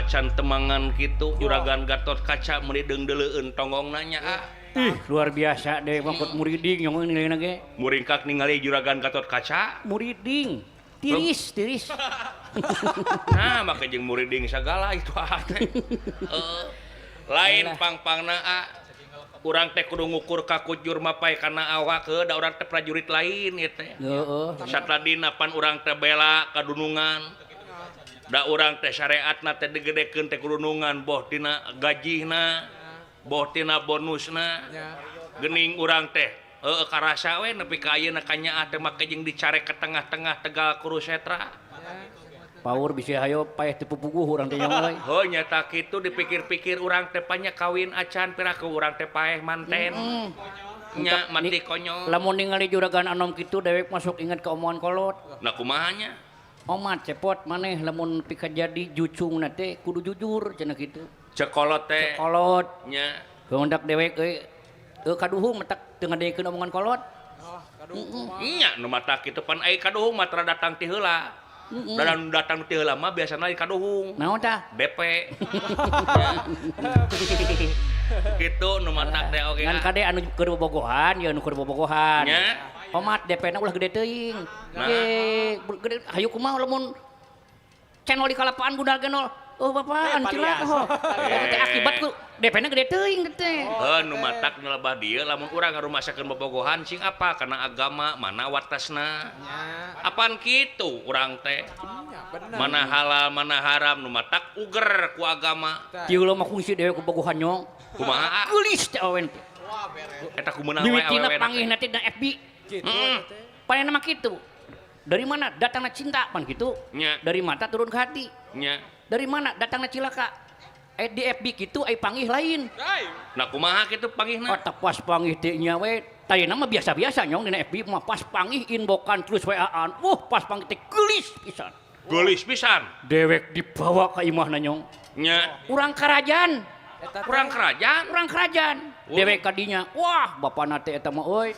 Acan temangan kitu Juragan Gatot Kaca meuni deung-deuleueun tonggongna nya ah. Ih, luar biasa deh mangkot muriding nyong nilai ge. Muringkak ningali Juragan Gatot Kaca. Muriding. Tiris, tiris. Nah, make jeung muriding sagala itu ah teh. Lain pang-pangna ah. Urang teh kudu ngukur kakujur mapai kana awak heuh da urang teh prajurit lain ieu teh. Heeh. Satadina pan urang teh bela kadunungan. Da urang teh syariatna teh digedekeun teh kudunungan boh tina gajihna, boh tina bonusna. Geuning urang teh heueuh karasa we nepi ka ayeuna kanyaah teh make jeung dicarek ke tengah-tengah Tegal Kurusetra. Paur bisi hayo paeh teu pupuguh urang teh nyong euy. Heuh nyata kitu dipikir-pikir urang teh panya kawin acan piraku urang teh paeh manten. Nya mati konyol. Lamun ningali juragan anom kitu dewek masuk inget ka omongan kolot. Nah kumaha nya? Omat cepot maneh lamun pika jadi jucungna teh kudu jujur cenah kitu. Cek kolot teh. Cek kolot. Nya. Keundak dewek euy kaduhung matak teu ngadengekeun omongan kolot. Oh, kaduhung. Nya nu matak kitu pan ai kaduhung mah tara datang ti heula. Dan datang ti heula mah biasana di kaduhung. Naon tah? BP. Kitu nu matak teh oge. Ngan kade anu keur bobogohan, ya anu keur bobogohan. Nya. Omat DP-na ulah gede teuing. Nah. Ye, gede hayu kumaha lamun channel di kalapaan gudal genol. Oh bapak, anu cilaka ho. Eta teh akibat ku DP-na gede teuing teh. Heuh nu matak nu lebah dieu lamun urang ngarumasakeun bobogohan sing apa kana agama mana watasna. Apaan kitu urang teh? Mana halal mana haram nu matak uger ku agama. Kieu mah kungsi dewe ku bobogohan nyong. Kumaha? Geulis teh awen teh. Eta kumeunang we Mimitina awewe. Panggihna teh na FB. Kitu teh. Panena mah kitu. Dari mana datangna cinta pan kitu? Nya. Dari mata turun ke hati. Nya. Dari mana datangna cilaka? Di FB kitu ai panggih lain. Nah kumaha kitu panggihna? Oh, tak pas panggih teh nya we. Tadina mah biasa-biasa nyong dina FB mah pas panggih inbokan terus WA-an. Wuh, pas panggih teh geulis pisan. Geulis pisan. Dewek dibawa ka imahna nyong. Nya. Urang kerajaan. Urang kerajaan. Urang kerajaan. Dewek kadinya. Wah, bapana teh eta mah euy.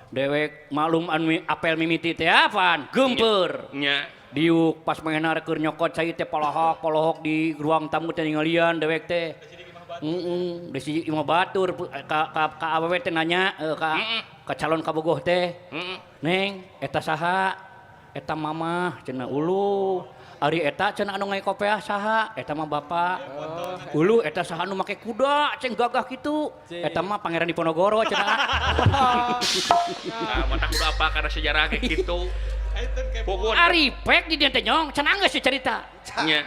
Dewek malum anu apel mimiti teh apaan? Geumpeur. Nya. Diuk pas mengenar keur nyokot cai teh polohok-polohok di ruang tamu teh ningalian dewek teh. Heeh, desi imah batur ka awewe teh nanya ka calon kabogoh teh. Neng, eta saha? Eta mamah cenah ulu. Ari eta cenah anu ngae kopeah saha? Eta mah bapak. Ulu eta saha anu make kuda ceng gagah kitu? Eta mah Pangeran Diponegoro cenah. Nah, mata kuda apa karena sejarah kayak gitu. Ari pek di dieu teh nyong, cenah geus cerita. Nya.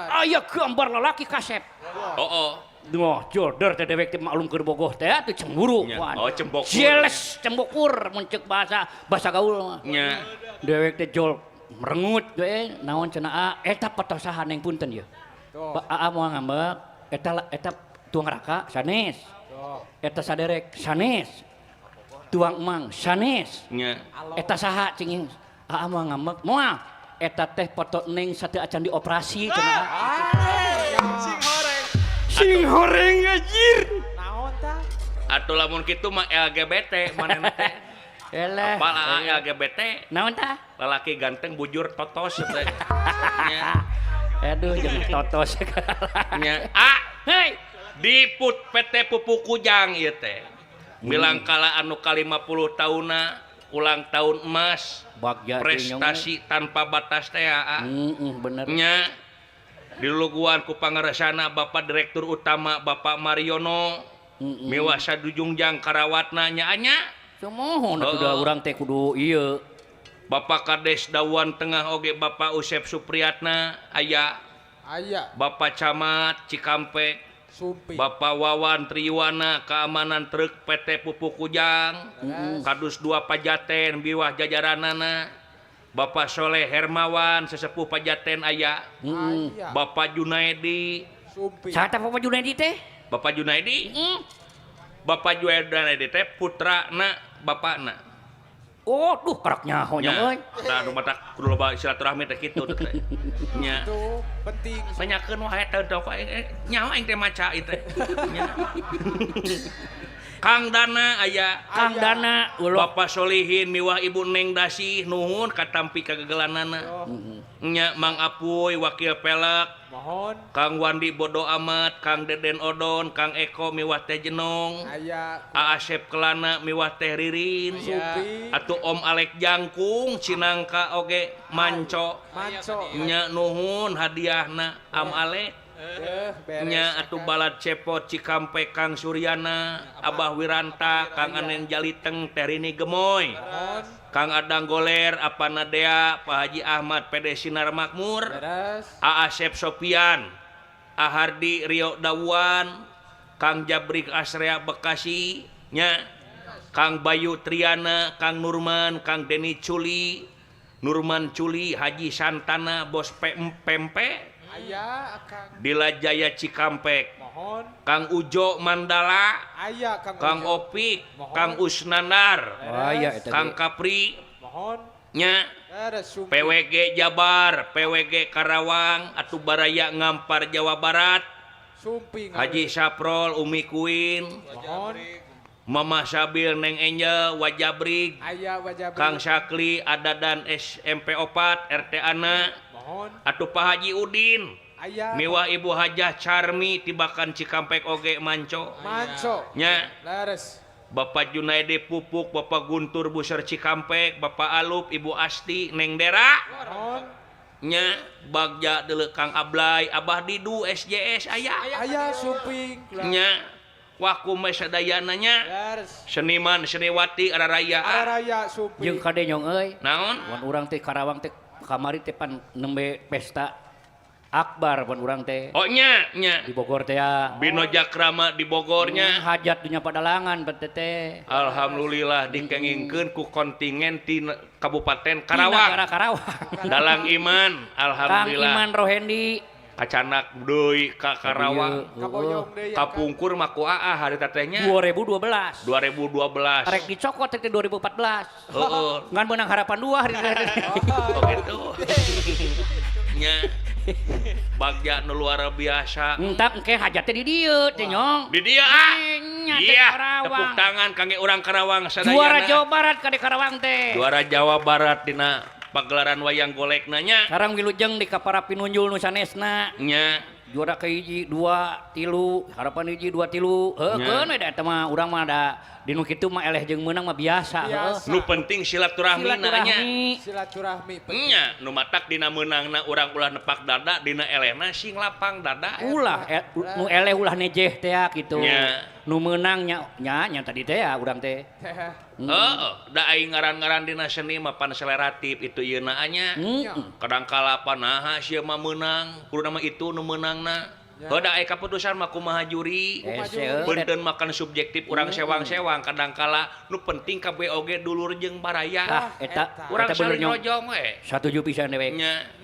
Aya gambar lalaki kasep. Oh. Duh, joder teh dewek teh maklum keur bogoh teh atuh cemburu. Oh, cembokur. Jealous, cembokur mun ceuk bahasa gaul mah. Nya. Dewek teh jol merengut we naon cenah eta petosahan neng punten ieu. Aa moal ngambek, eta tuang raka sanes. Eta saderek sanes. Tuang emang sanes. Nya. Eta saha cing aa moal ngambek moal. Eta teh foto neng sateu acan dioperasi cenah. Sing horeng. Sing horeng anjir. Naon tah? Atuh lamun kitu mah LGBT manehna teh. Eleh. Apalah LGBT? Naon tah? Lalaki ganteng bujur totos teh. Nya. Aduh jeung totos segala. Nya. Ah, hei. Di put PT Pupuk Kujang ieu teh. Milangkala anu ka 50 taunna ulang tahun emas. Bagja prestasi tanpa batas teh aa. Bener. Nya. Diluguan ku pangaresana Bapak Direktur Utama Bapak Mariono. Miwasa dujungjang karawatna nya anya. Sumuhun atuh da urang teh kudu ieu. Bapak Kades Dawan Tengah oge Bapak Usep Supriyatna aya. Aya. Bapak Camat Cikampek. Sumpi. Bapak Wawan Triwana keamanan truk PT Pupuk Kujang. Kadus 2 Pajaten biwah jajaranana. Bapak Soleh Hermawan sesepuh Pajaten aya. Bapak Junaedi. Sumpi. Saha tah Bapak Junaedi teh? Bapak Junaedi? Bapak Junaedi teh putrana bapakna. Oh, duh karak nyaho nya euy. Tah nu matak kudu loba silaturahmi teh kitu teh. Nya. Itu penting. Nanyakeun wae teh teh nyaho aing teh maca ieu teh. Nya. Kang Dana aya. Kang Dana ulah. Bapak Solihin miwah Ibu Neng Dasih nuhun katampi kagegelanana. Nya Mang Apuy wakil pelek. Mohon. Kang Wandi Bodo Amat, Kang Deden Odon, Kang Eko miwah Teh Jenong. Aya. Asep Kelana miwah Teh Ririn. Supi. Atuh Om Alek Jangkung Cinangka oge Manco. Manco. Nya nuhun hadiahna Am Alek. Nya atuh Balad Cepot Cikampek Kang Suryana, Abah Wiranta, Kang Anen Jaliteng, Teh Rini Gemoy. Kang Adang Goler, Apana Dea, Pak Haji Ahmad PD Sinar Makmur, Asep Sopian, Ahardi Rio Dawan, Kang Jabrik Asrea Bekasi, nya Kang Bayu Triana, Kang Nurman, Kang Deni Culi, Nurman Culi, Haji Santana, Bos PMP, Dila Jaya Cikampek, Kang Ujo Mandala, Kang Opik, Kang Usnandar, Kang Kapri, nya PWG Jabar, PWG Karawang, atuh Baraya Ngampar Jawa Barat, Haji Saprol, Umi Kuin, Mama Sabil, Neng Angel, Wajabrik, Kang Sakli, Adadan SMP 4, RT Ana, atuh Pak Haji Udin, miwah Ibu Hajah Carmi tibakan Cikampek oge Manco. Manco. Nya. Bapak Junaidi Pupuk, Bapak Guntur Buser Cikampek, Bapak Alup, Ibu Asti, Neng Dera. Nya Bagja deuleu Kang Ablay, Abah Didu SJS aya. Aya sumping. Nya waku sadayana nya. Seniman seniwati araraya. Araraya sumping. Jeung kade nyong euy. Naon? Wan urang teh Karawang teh kamari teh pan nembe pesta akbar pun urang teh. Oh nya nya. Di Bogor teh ya. Bino Jakrama di Bogornya. Hajat dunya padalangan teh. Alhamdulillah dikengingkeun ku kontingen ti Kabupaten Karawang. Negara Karawang. Dalang Iman, alhamdulillah. Kang Iman Rohendi. Kacanak deui ka Karawang. Kapungkur mah ku aa harita teh nya. 2012. 2012. Rek dicokot teh 2014. Heeh. Ngan meunang harapan 2 hari teh. Oh gitu. Nya. Bagja nu luar biasa. Entak engke hajatnya di dieu teh nyong. Di dieu ah. Iya, tepuk tangan kangge urang Karawang sadayana. Juara Jawa Barat ka di Karawang teh. Juara Jawa Barat dina pagelaran wayang golek nanya. Sareng wilujeng di kapara pinunjul nu sanesna. Nya. Juara ke hiji 2 3 harapan hiji 2 3. Heuh keun we da eta mah urang mah da di nu kitu mah eleh jeung meunang mah biasa heuh. Nu penting silaturahmi na nya. Silaturahmi penting. Nya nu matak dina meunangna urang ulah nepak dada dina elehna sing lapang dada. Ulah nu eleh ulah nejeh teh kitu. Nya. Nu meunang nya nya nya tadi teh ya urang teh. Heeh, da aing ngaran-ngaran dina seni mah pan seleratif itu ieu na nya. Kadangkala panaha sia mah meunang, kuduna mah itu nu meunangna. Heuh da aya kaputusan mah kumaha juri. Beunteun makan subjektif urang sewang-sewang kadangkala nu penting kabeh oge dulur jeung baraya. Ah, eta urang saling rojong we. Satuju pisan dewek. Nya.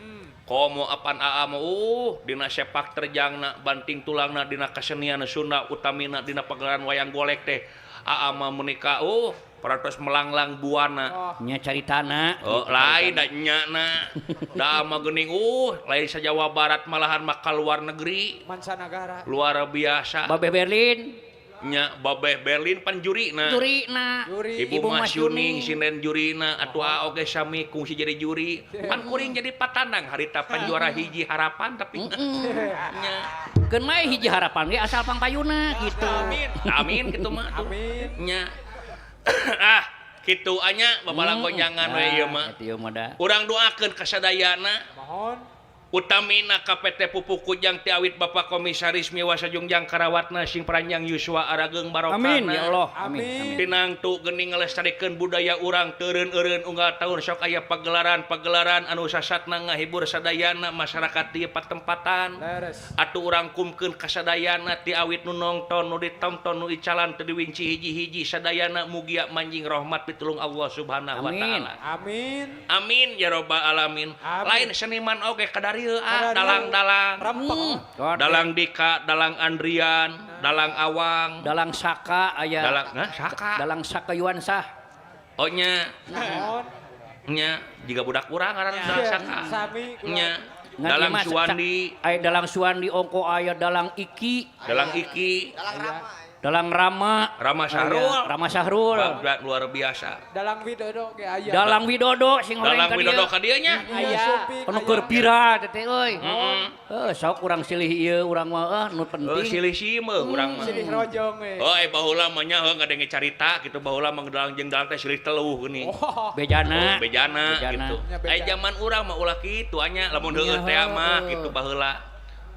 Komo apan aa mah dina sepak terjangna banting tulangna dina kesenian Sunda utamina dina pagelaran wayang golek teh aa mah menika parantos melanglang buana. Nya caritana. Oh, lain da nya na. Da mah geuning lain sa Jawa Barat malahan mah ka luar negeri. Mancanagara. Luar biasa. Babeh Berlin. Nya Babeh Berlin pan jurina. Jurina. Ibu Mas Yuning sinden jurina atuh aa oge sami kungsi jadi juri. Pan kuring jadi patandang harita pan juara hiji harapan tapi nya. Keun mah hiji harapan ge asal pangpayuna gitu. Amin. Amin kitu mah. Amin. Nya. Ah, kitu anya babalagonjangan we ieu mah. Urang doakeun ka sadayana. Mohon. Utamina ka PT Pupuk Kujang ti awit Bapak Komisaris miwa sajungjang karawatna sing paranjang yuswa arageung barokahna. Amin ya Allah. Amin. Tinangtu geuning ngalestarikeun budaya urang teureun-eureun unggal taun sok aya pagelaran-pagelaran anu sasatna ngahibur sadayana masyarakat di patempatan. Atuh urang kumkeun ka sadayana ti awit nu nongton nu ditonton nu icalan teu diwinci hiji-hiji sadayana mugia manjing rahmat pitulung Allah Subhanahu wa taala. Amin. Amin ya robbal alamin. Lain seniman oge kadari dalang-dalang, dalang Dika, dalang Andrian, dalang Awang, dalang Saka aya, dalang Saka, dalang Saka Yuansah. Oh nya, nya jiga budak urang ngaranna dalang Saka. Nya, dalang Suwandi, aya dalang Suwandi ongko aya dalang Iki, dalang Iki, Dalang Rama. Rama Sahrul. Rama Sahrul. Luar biasa. Dalang Widodo ge aya. Dalang Widodo sing horeng Dalang ka dieu. Widodo ka dieu nya. Aya. Anu keur pira teh euy. Heuh, sok urang silih ieu urang mah nu penting. Silih simeung urang mah. Silih rojong we. Oh, baheula mah nya heuh ngadenge carita kitu baheula mah dalang jeung dalang teh silih teluh geuning. Bejana. Bejana gitu. Aya jaman urang mah ulah kitu anya lamun heueuh teh mah kitu baheula.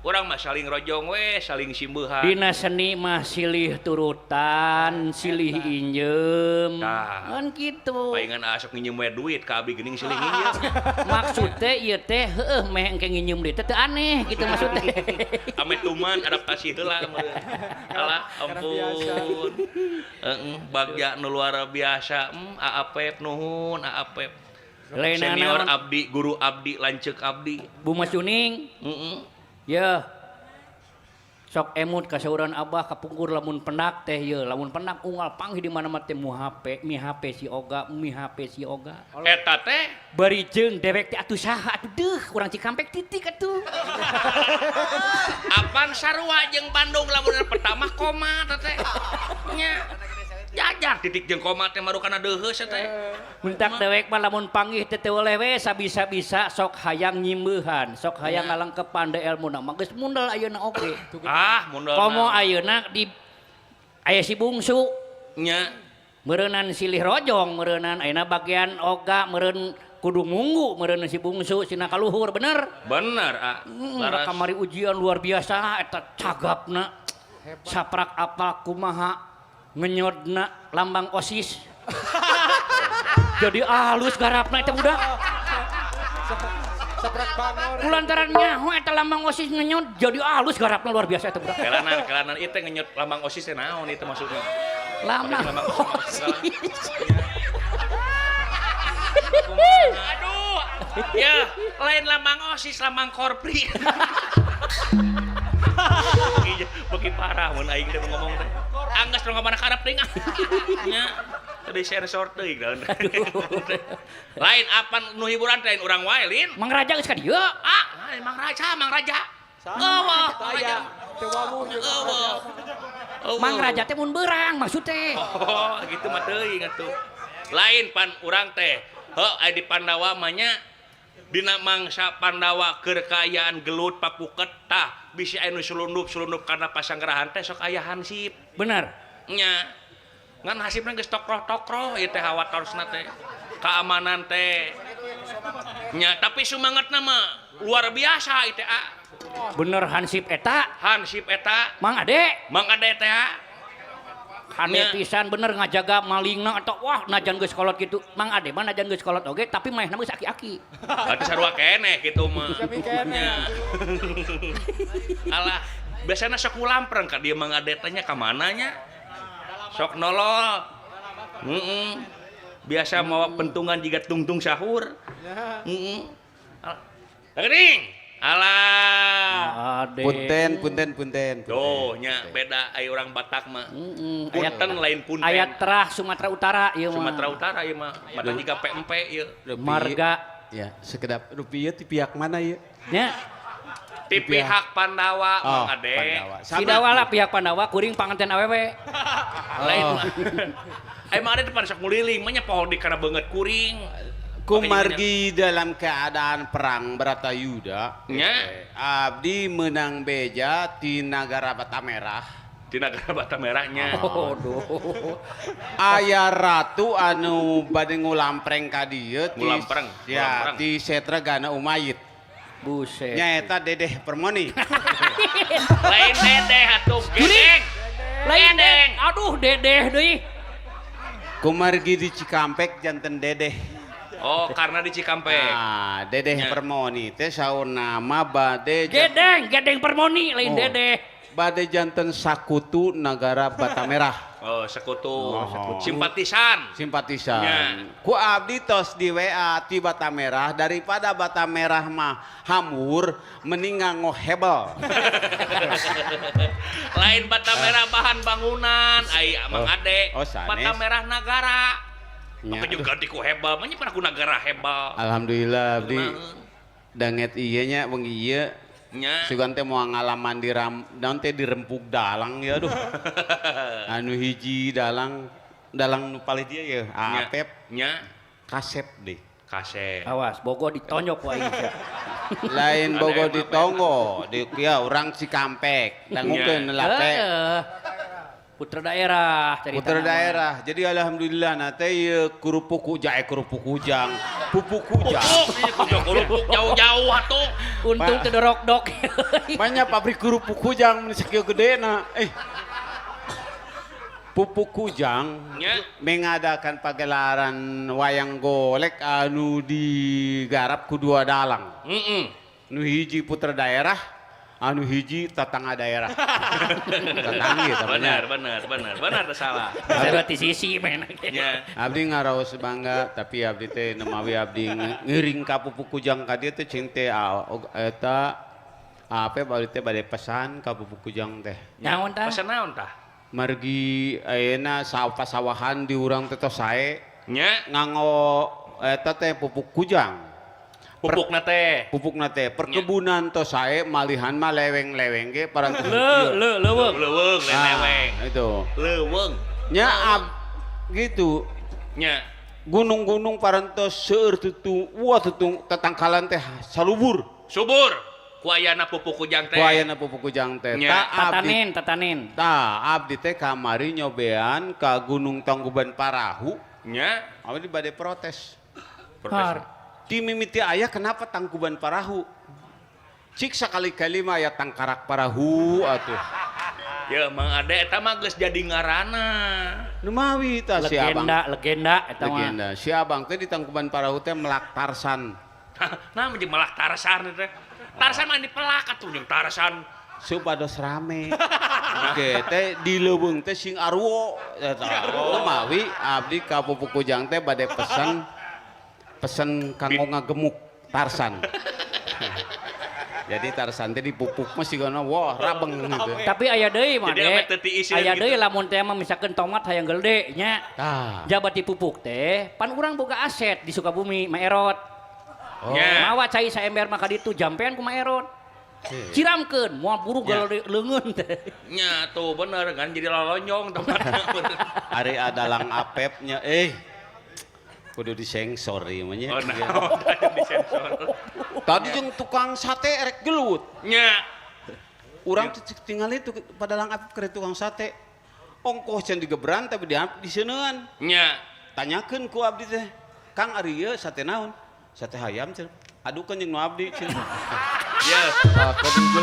Urang mah saling rojong we, saling simbeuhan. Dina seni mah silih turutan, silih injem. Kan kitu. Paingan asok nginjem we duit ka abi geuning silih nginjem. Maksud teh ieu teh heueuh meh engke nginjem duit teh teu aneh kitu maksud teh. Ame tuman adaptasi heula meureun. Alah ampun. Heeh, bagja nu luar biasa. Aapep nuhun, Aapep. Senior abdi, guru abdi, lanceuk abdi. Bu Mas Juning. Heeh. Ya, sok emut kasauran abah kapungkur lamun pendak teh ye, lamun pendak unggal panggih di mana mah teh mu HP, mi HP si Oga, mi HP si Oga. Eta teh bari jeung dewek teh atuh saha atuh deuh urang Cikampek titik atuh. Apan sarua jeung Bandung lamun pertama koma teh. Nya. Jajar titik jeung koma teh marukana deuheus teh. Mentak dewek mah lamun panggih teh teu oleh we sabisa-bisa sok hayang nyimbeuhan, sok hayang ngalengkepan de elmuna mah geus mundel ayeuna oge. Ah, mundel. Komo ayeuna di aya si bungsu nya meureunnan silih rojong meureunnan ayeuna bagian Oga meureun kudu munggu meureun si bungsu sina kaluhur bener? Bener ah. Kamari ujian luar biasa eta cagapna. Saprak apal kumaha ngenyodna lambang OSIS. Jadi halus garapna eta budak. Saprak bangor. Kulantaran nyaho eta lambang OSIS ngenyod jadi halus garapna luar biasa eta budak. Kelanan ieu teh ngenyod lambang OSIS teh naon itu maksudna? Lambang OSIS. Aduh. Ya, lain lambang OSIS, lambang Korpri. Beuki parah mun aing teh ngomong teh. Anggas tong mana karep teuing ah. Nya tadi sensor teuing daun. Lain apan nu hiburan teh lain urang wae lin. Mang Raja geus ka dieu. Ah, lain Mang Raja, Mang Raja. Eueuh, Aya teu wawuh jeung Mang Raja teh mun beurang maksud teh. Oh, gitu mah teuing atuh. Lain pan urang teh. Heuh aya di Pandawa mah nya dina mangsa Pandawa keur kaayaan gelut papuket tah bisi aya nu sulundup-sulundup karena pasanggerahan teh sok aya hansip. Bener. Nya. Ngan hansipna geus tokroh-tokroh ieu teh hawatorosna teh. Keamanan teh. Nya tapi sumangatna mah luar biasa ieu teh. Bener hansip eta. Hansip eta. Mang Ade. Mang Ade teh. Hane pisan bener ngajaga malingna atau wah najan geus kolot kitu. Mang Ade mah najan geus kolot oge tapi maehna geus aki-aki. Atuh sarua keneh kitu mah. Sami keneh. Alah, biasana sok ngulampreng ka dieu Mang Ade teh nya ka mana nya? Sok nolol. Heeh. Biasa mawa pentungan jiga tungtung sahur. Heeh. Geuning. Alah. Ade. Punten, punten, punten. Tuh, nya beda aya urang Batak mah. Punten lain punten. Aya terah Sumatera Utara ieu mah. Sumatera Utara ieu mah. Mata jiga PMP ieu. Marga. Ya, sekedap rupiah ti pihak mana ieu? Nya. Ti pihak Pandawa Mang Ade. Sidawa lah pihak Pandawa kuring panganten awewe. Lain mah. Aya Mang Ade teh pan sok muliling mah nya poho di kana beungeut kuring. Kumargi dalam keadaan perang Bratayuda, nya abdi menang beja di nagara Batamerah. Di nagara Batamerahnya. Oh, duh. Aya ratu anu bade ngulampreng ka dieu ti ngulampreng. Ya, ti Setra Gana Umayit. Buset. Nyaeta Dedeh Permoni. Lain Dedeh atuh gedeng. Lain Dedeh. Aduh Dedeh deui. Kumargi di Cikampek janten Dedeh. Oh, karena di Cikampek. Ah, Dedeh ya. Permoni teh saur nama bade Gedeng, Gedeng Permoni lain oh. Dedeh. Bade janten sakutu nagara Batamerah. Oh, sekutu. Oh, sekutu. Simpatisan. Simpatisan. Ya. Ku abdi tos di WA ti Batamerah daripada Batamerah mah hamur mending nganggo hebel. Lain Batamerah bahan bangunan, ai Mang Ade. Oh, Batamerah nagara. Maka juga ganti ku hebel, mah nya pernah ku nagara hebel. Alhamdulillah abdi danget ieu nya wengi ieu Nya. Sugan teh moal ngalaman di ram naon teh dirempuk dalang ya aduh. Anu hiji dalang dalang nu palih dia ya Apep Nya. Kasep deh. Kasep. Awas, bogo ditonyok ku aing sia. Lain Ada bogo yang di tonggo, di ya urang Cikampek, dangukeun lape. Heeh. Putra daerah cerita. Putra daerah. Jadi alhamdulillah na teh ieu kerupuk kujang, kerupuk kujang, pupuk kujang. Pupuk, ieu kudu kerupuk jauh-jauh atuh. Untung teu dorok-dok. Banyak pabrik kerupuk kujang mun sakieu gedena. Pupuk kujang Nya. mengadakan pagelaran wayang golek anu digarap ku dua dalang. Heeh. Nu hiji putra daerah, anu hiji tetangga daerah. Tetangga Benar, namanya. benar, benar, benar teu salah. Saya di sisi men. Nya. Abdi ngaraos bangga, tapi abdi teh nemawi abdi ngiring ka pupuk kujang ka dieu teh cing teh eta Apep abdi teh bade pesan ka pupuk kujang teh. Naon tah? Pesan naon tah? Margi ayeuna pasawahan di urang teh tos sae Nya, nganggo eta teh pupuk kujang. Pupukna teh. Pupukna teh perkebunan tos sae malihan mah leweng-leweng ge parantos. Le le leuweung. Leuweung, leweng. Itu. Leuweung. Nya gitu. Nya. Gunung-gunung parantos seueur tutung, wah tutung tetangkalan teh salubur. Subur. Ku ayana pupuk kujang teh. Ku ayana pupuk kujang teh. Nya. Ta abdi, Tatanen, tatanen. ta abdi teh kamari nyobean ka Gunung Tangkuban Parahu. Nya. Abdi bade protes. Protes. Ti mimiti aya kenapa Tangkuban Parahu? Cik sakali-kali mah aya Tangkarak Parahu atuh. Ya Mang Ade eta mah geus jadi ngaranna. Nu mawi tah si abang. Legenda, legenda eta mah. Legenda. Si abang teh di Tangkuban Parahu teh melak Tarsan. Nah, jeung melak Tarsan teh. Tarsan mah dipelak atuh jeung Tarsan. Supados rame. Oke, teh di leuweung teh sing arwo eta. Nu mawi abdi ka pupuk kujang teh bade pesen pesen kanggo ngagemuk Tarsan. Jadi Tarsan teh dipupuk mah sigana wah rabeng gitu. Tapi aya deui mah Jadi de. ame teu tiiseun Aya gitu. deui lamun teh mah misalkeun tomat hayang gede nya. Tah. Jabat dipupuk teh, pan urang boga aset di Sukabumi, Maerot. Oh. Nya. Mawa cai saember mah ka ditu jampean ku Maerot. Ciramkeun, moal buru gede leungeun teh. Nya tuh bener kan jadi lolonyong tomatna. Ari adalang Apepnya kudu disensor ieu mah nya. Oh, nah, disensor. Tadi jeung tukang sate rek gelut. Nya. Urang teh tingali tuh padalang Apep keur tukang sate. Ongkoh can digebran tapi diseuneun. Nya. Tanyakeun ku abdi teh. Kang ari ieu sate naon? Sate hayam cenah. Adukeun jeung nu abdi cenah. Ya.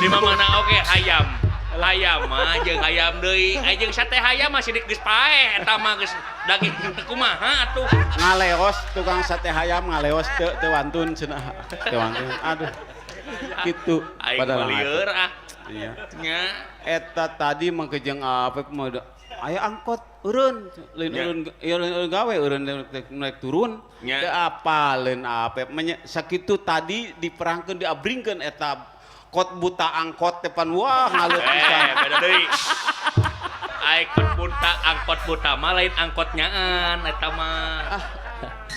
Di mana oge hayam. Hayam mah jeung hayam deui. Ai jeung sate hayam mah sidik geus paeh eta mah geus daging kumaha atuh. Ngaleos tukang sate hayam ngaleos teu teu wantun cenah. Teu wantun. Aduh. Kitu Aing padalang mah lieur Apep. ah. Iya. Nya. Eta tadi mah jeung Apep mah aya angkot eureun lain Nya. eureun ieu lain eureun gawe eureun naik turun. Nya. Teu apaleun Apep mah nya sakitu tadi diperangkeun diabringkeun eta kot buta angkot teh pan wah ngaleut pisan. Beda deui. Ai kot buta angkot buta mah lain angkot nyaan eta mah.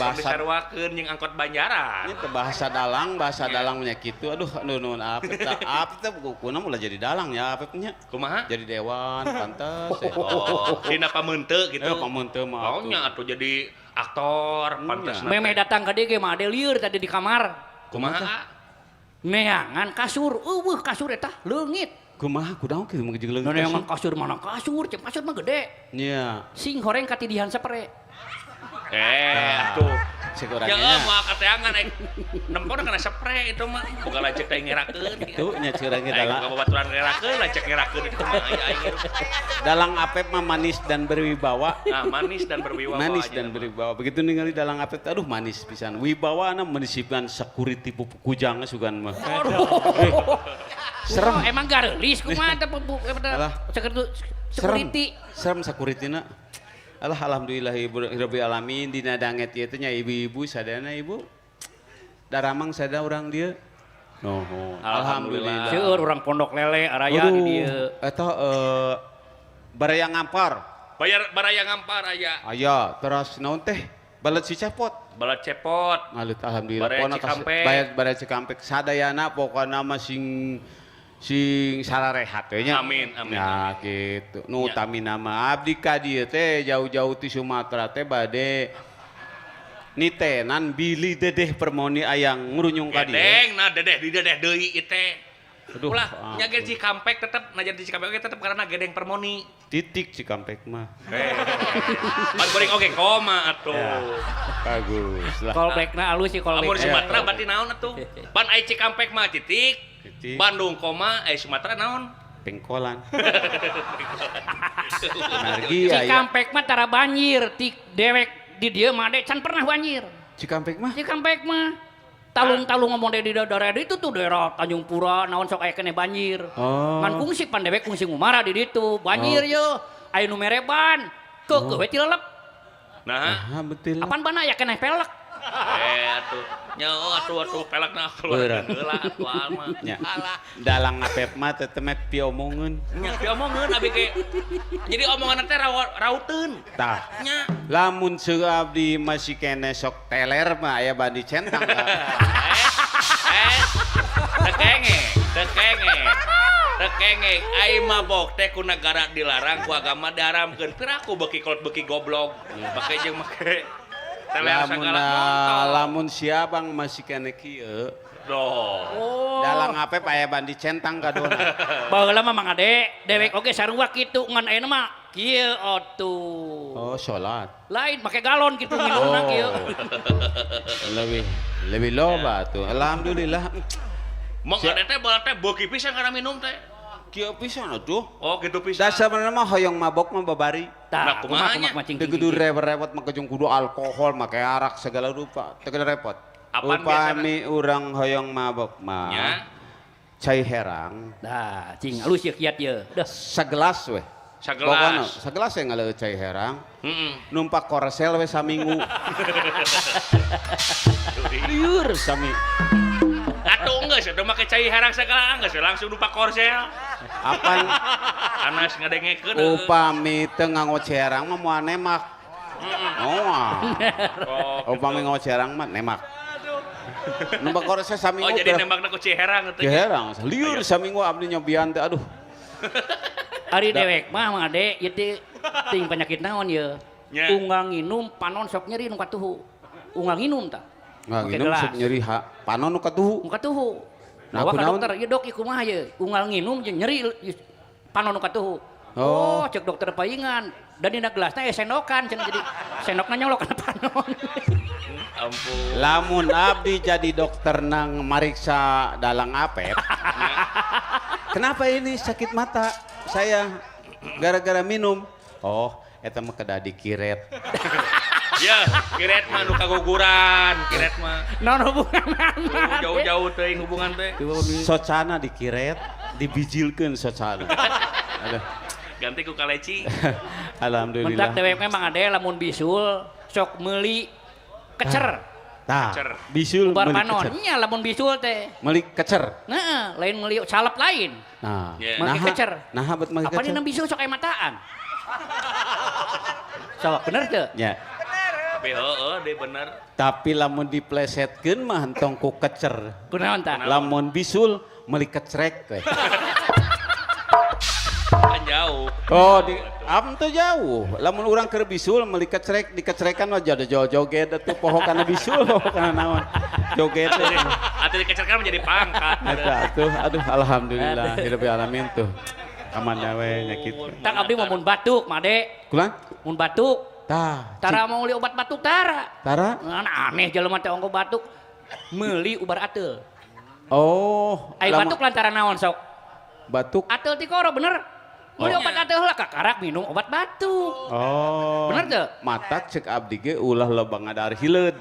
Bahasa disaruakeun jeung angkot Banjaran. Ini teh bahasa dalang nya kitu. Aduh, aduh nuhun Apep tah. Apep teh kukuna ulah jadi dalang ya Apep nya. Kumaha? Jadi dewan pantes. Oh, dina pameunte gitu. Pameunte mah. Oh nya atuh jadi aktor pantes. Meme datang ka dieu ge mah ade lieur tadi di kamar. Kumaha? Neangan kasur, eueuh kasur eta leungit. Kumaha kudaon kitu mah jeung leungit. Neangan kasur mana kasur, cek kasur mah gede. Nya. Sing horeng katidihan sapere. Atuh. Cek urang Ya nya. moal kateangan aing nempona kana spray itu mah. Boga lanceuk teh ngerakeun. Kitu nya cek urang ge Aing dalang. boga babaturan ngerakeun, lanceuk ngerakeun itu mah aya aing. Dalang Apep mah manis dan berwibawa. Nah, manis dan berwibawa. Manis aja dan mah. berwibawa. Begitu ningali dalang Apep aduh manis pisan. Wibawana menisipan security pupuk kujang sugan mah. Serem. Oh, emang gareulis kumaha teh pupuk Alah. security. Serem security-na. Alah alhamdulillah rabbil alamin dina danget ieu teh nya ibu-ibu sadayana ibu. Daramang sada urang dieu. Nuhun. Alhamdulillah. Seueur urang Pondok Lele araya di dieu. Eta Baraya Ngampar. Bayar Baraya Ngampar aya. Aya, teras naon teh? Balet si cepot. Balet cepot. Ngalut alhamdulillah. Baraya Cikampek. Baraya Cikampek sadayana pokona mah sing sararehat we nya. Amin, amin. Nah, gitu. Nu utamina mah abdi ka dieu teh jauh-jauh ti Sumatera teh bade nitenan bilih Dedeh Permoni ayang ngrunyung ka dieu. Gedeng nah dedeh di dedeh deui ieu teh. Aduh, ulah nya ge Cikampek tetep najan di Cikampek oge tetep karena Gedeng Permoni. Titik Cikampek mah. Pan goreng oge koma atuh. Ya, bagus lah. Callback-na alus sih callback. Lamun Sumatera berarti naon atuh? Pan ai Cikampek mah titik. Titik. Bandung koma ai Sumatera naon? Pengkolan. Margi aya. Cikampek mah tara banjir, tik dewek di dieu mah de can pernah banjir. Cikampek mah? Cikampek mah. Talung-talung ngomong di daerah itu tuh daerah Tanjung Pura naon sok aya keneh banjir. Oh. Ngan kungsi pan dewek kungsi ngumara di ditu, banjir ye. Aya nu mereban, keukeuh we tilelep. Nah, betul. Apan bana aya keneh pelek. Atuh. Nya atuh pelekna keluar heula atuh mah. Alah. Dalang ngapep mah teh teh piomongeun. Nya piomongeun abi ge. Jadi omongan teh rauteun. Tah. Nya. Lamun seu abdi masih keneh sok teler mah aya bandi centang. Tekenge. Ai mabok teh ku nagara dilarang ku agama diharamkeun. Piraku beuki kolot beuki goblok. Make jeung make teler sagala motor. Lamun siabang masih keneh kieu. Doh. Dalang apep aya bandi centang kadona. Baheula mah Mang Ade, dewek oge sarua kitu ngan ayeuna mah kieu atuh. Oh, salat. Lain make galon kitu minumna kieu. Lebih loba tuh. Alhamdulillah. Mang Ade teh baheula teh beuki pisan kana minum teh. Kieu pisan atuh. Oh, kitu pisan. Da sabenerna mah hoyong mabok mah babari. Tah, kumaha kumaha cing. Teu kudu repot mah jeung kudu alkohol, make arak segala rupa, teu kudu repot. Upami urang hoyong mabok mah. Nya. Cai herang. Tah, cing alus ieu kiat ieu. Dah sagelas weh. Sagelas. Pokona sagelas we ngaleueut cai herang. Heeh. Numpak korsel we saminggu. Liur sami. Atuh geus atuh make cai herang sagala geus langsung numpak korsel. Apan anas ngadengekeun. Upami teu nganggo cai herang mah moal nemak. Oh. Upami nganggo cai herang mah nemak. Numpak korsel saminggu. Oh jadi nembakna ku cai herang teh. Cai herang liur saminggu abdi nyobian teh aduh. Ari dewek mah Mang Ade ieu teh ting penyakit naon ieu. Unggal nginum panon sok nyeri nu katuhu. Unggal nginum tah. Unggal nginum sok nyeri panon nu katuhu. Nu katuhu. Bawa ka dokter, ieu dok ieu kumaha ieu? Unggal nginum jeung nyeri panon nu katuhu. Oh, cek dokter paingan. Dan dina gelasna sendokan cenah jadi sendokna nyolok kana panon. Ampun. Lamun abdi jadi dokter nang mariksa dalang apep. Kenapa ini sakit mata? Saya gara-gara minum. Oh, eta mah kedah dikiret. Ya, kiret mah nu kaguguran, kiret mah. Naon hubunganna? Jauh-jauh teuing hubungan teh. Socana dikiret, dibijilkeun socana. Aduh. Ganti ku kaleci. Alhamdulillah. Mentak dewek mah Mang Ade lamun bisul sok meuli kecer. Tah, bisul meuli kecer. Nya lamun bisul teh. Meuli kecer. Heeh, lain meuli salep lain. Nah, meuli kecer. Nah, bet meuli kecer. Apa dina bisul sok aya mataan? Sok bener teu? Nya. Tapi heeh deh bener. Tapi lamun diplesetkeun mah entong ku kecer. Kunaon tah? Lamun bisul meuli kecrek we. Kan jauh. Oh, di am teu jauh. Lamun urang keur bisul meuli kecrek, dikecrekan mah jadi joget atuh poho kana bisul, poho kana naon. Joget. Atuh dikecrekan menjadi pangkat. Eta atuh, aduh alhamdulillah hidup alamin tuh. Aman we nya kitu. Tak abdi mah mun batuk, Made. Kulang? Mun batuk. Tah. Tara mau meuli obat batuk tara. Tara? Aneh jelema teh ongko batuk meuli ubar ateul. Oh, ai batuk lantaran naon sok? Batuk. Ateul ti koro bener. Meuli obat ateul heula kakarak minum obat batuk. Oh. Bener teu? Matak cek abdi ge ulah loba ngadahar hileud.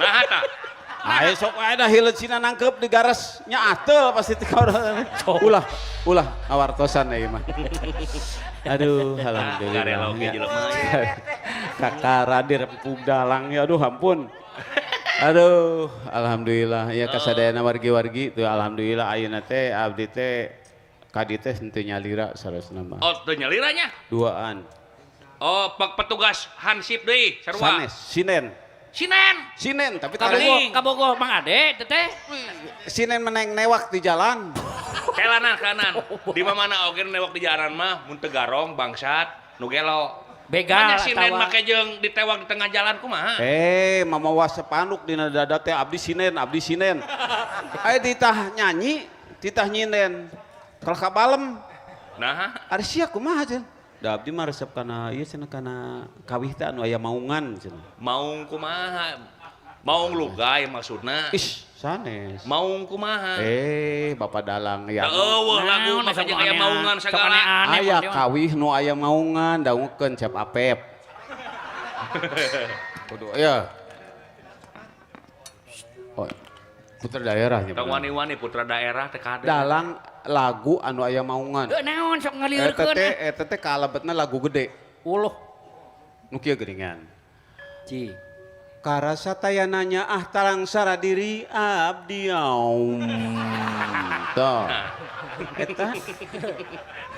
Nah tah. Ayo sok aya da hileud sina nangkep di garas nya ateul pasti ti koro. Ulah, ulah ngawartosan ieu mah. Aduh, alhamdulillah. Kakara dirempug dalang ya aduh ampun. Aduh, alhamdulillah ya kasadayana wargi-wargi tuh alhamdulillah ayeuna teh abdi teh kadi teh henteu nyalira sarasna mah. Oh, teu nyaliranya? Duaan. Oh, petugas hansip deui sarua. Sanes, sinen. Sinen. Sinen tapi Kabogo, Kabening. kabogo Mang Ade teteh. sinen meneng newak di jalan. Kelanan kanan. Di mana oge newak di jalan mah mun teu garong bangsat nu gelo. Begal Manya sinen atawa- make jeung ditewak di tengah jalan kumaha? Mamawa sepanduk dina dada teh abdi sinen, abdi sinen. Aya titah nyanyi, titah nyinden. Kalau kabalem, Nah, ari sia kumaha cenah? Da abdi mah resep kana ieu cenah kana kawih teh anu aya maungan cenah. Maung kumaha? Maung lugai maksudna. Ih, sanes. Maung kumaha? Bapak dalang ya. Da eueuh lagu Naon, maka sok jeung aya aneh- maungan sok segala. aneh-aneh, Aya Mang Dewa. kawih nu aya maungan dangukeun Cep Apep. Kudu ya. Oh, putra daerah nya. Tong wani-wani putra daerah teh kade. Dalang lagu anu aya maungan. Heuh, naon sok Eta ngalieurkeun. teh eta teh kalebetna lagu gede. Uluh. Nu kieu geuningan. Ci. Karasa tayananya ah talangsara diri abdi aum. Tuh. Eta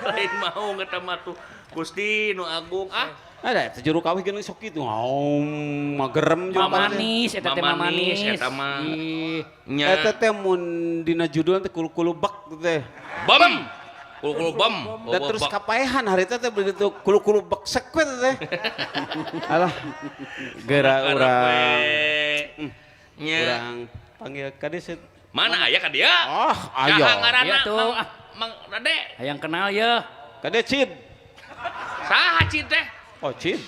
Lain maung eta mah tuh. Gusti nu agung ah. ada eta juru kawih geuning sok kitu. Aum magerem jeung Mamanis eta teh Mamanis, mamanis. eta mah. Ih. Nya. Eta teh mun dina judul teh kulu-kulu bek teh. Bem. Kulu-kulu bem. Dan terus kapaehan hari teh teh begitu kulu-kulu bek sek we teh. Alah. Geura urang. Nya. Urang panggil ka dieu. Mana aya ka dia? Ah, aya. Saha ngaranna? Iya tuh, Mang, ah. Mang Rade. Hayang kenal ya. Ka dieu Cid. Saha Cid teh? Oh, Cid.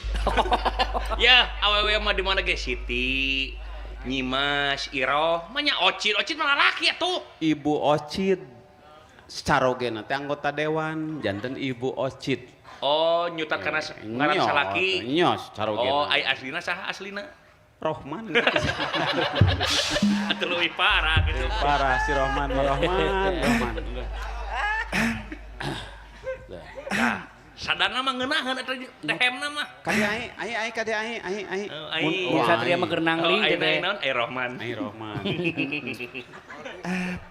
Ya, awewe mah di mana ge Siti, Nyimas, Iroh, mah nya Ocid, Ocid mah lalaki atuh. Ibu Ocid. Carogena teh anggota dewan, janten Ibu Ocid. Oh, nyutat kana ngaran Nyo, salaki. Nyo, carogena. Oh, ai aslina saha aslina? Rohman. Atuh leuwih parah gitu. Parah si Rohman, Rohman, Rohman. Nah, sadarna mah ngeunaheun eta tehemna mah. Kade ai, ai ai kade ai, ai ai. Oh, ai. Mun- Mun satria mah Oh, geurnangling ai teh. ai naon? Ai Rohman. Ai Rohman.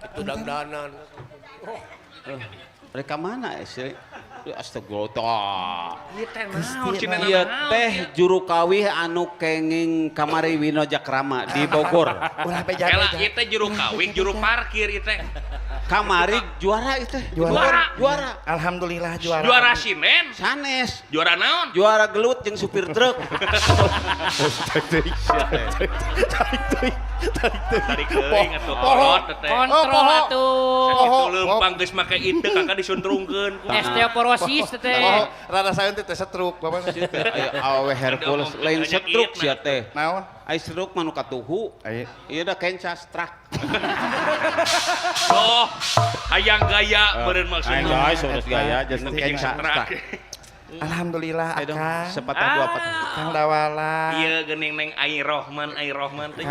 Itu dangdanan. Mereka mana sih? Astagfirullah. Ieu teh naon cenah Ieu teh juru kawih anu kenging kamari Wino Jakrama di Bogor. Ulah Kela beja-beja. ieu teh juru kawih, juru parkir ieu teh. Kamari juara ieu teh. Juara. Juara. Alhamdulillah juara. Juara sinen, Sanes. juara naon? Juara gelut jeung supir truk. Tarik teuing atuh kolot teh. Kontrol Oh, poho. atuh. Sakitu leumpang geus make ieu kakak disuntrungkeun ku. Osteoporosis teh. Oh, rada sayun teh setruk bapak. Ayo awewe Hercules lain setruk sia teh. Naon? Ai setruk mah nu katuhu. Ai. Ieu da kenca strak. Oh, hayang gaya meureun maksudna. Ai geus gaya jeung Kenca kenca strak. Alhamdulillah Ayo dong, akang. sepatah dua patah. Kang Dawala. Iya geuning neng Ai Rohman, Ai Rohman teh.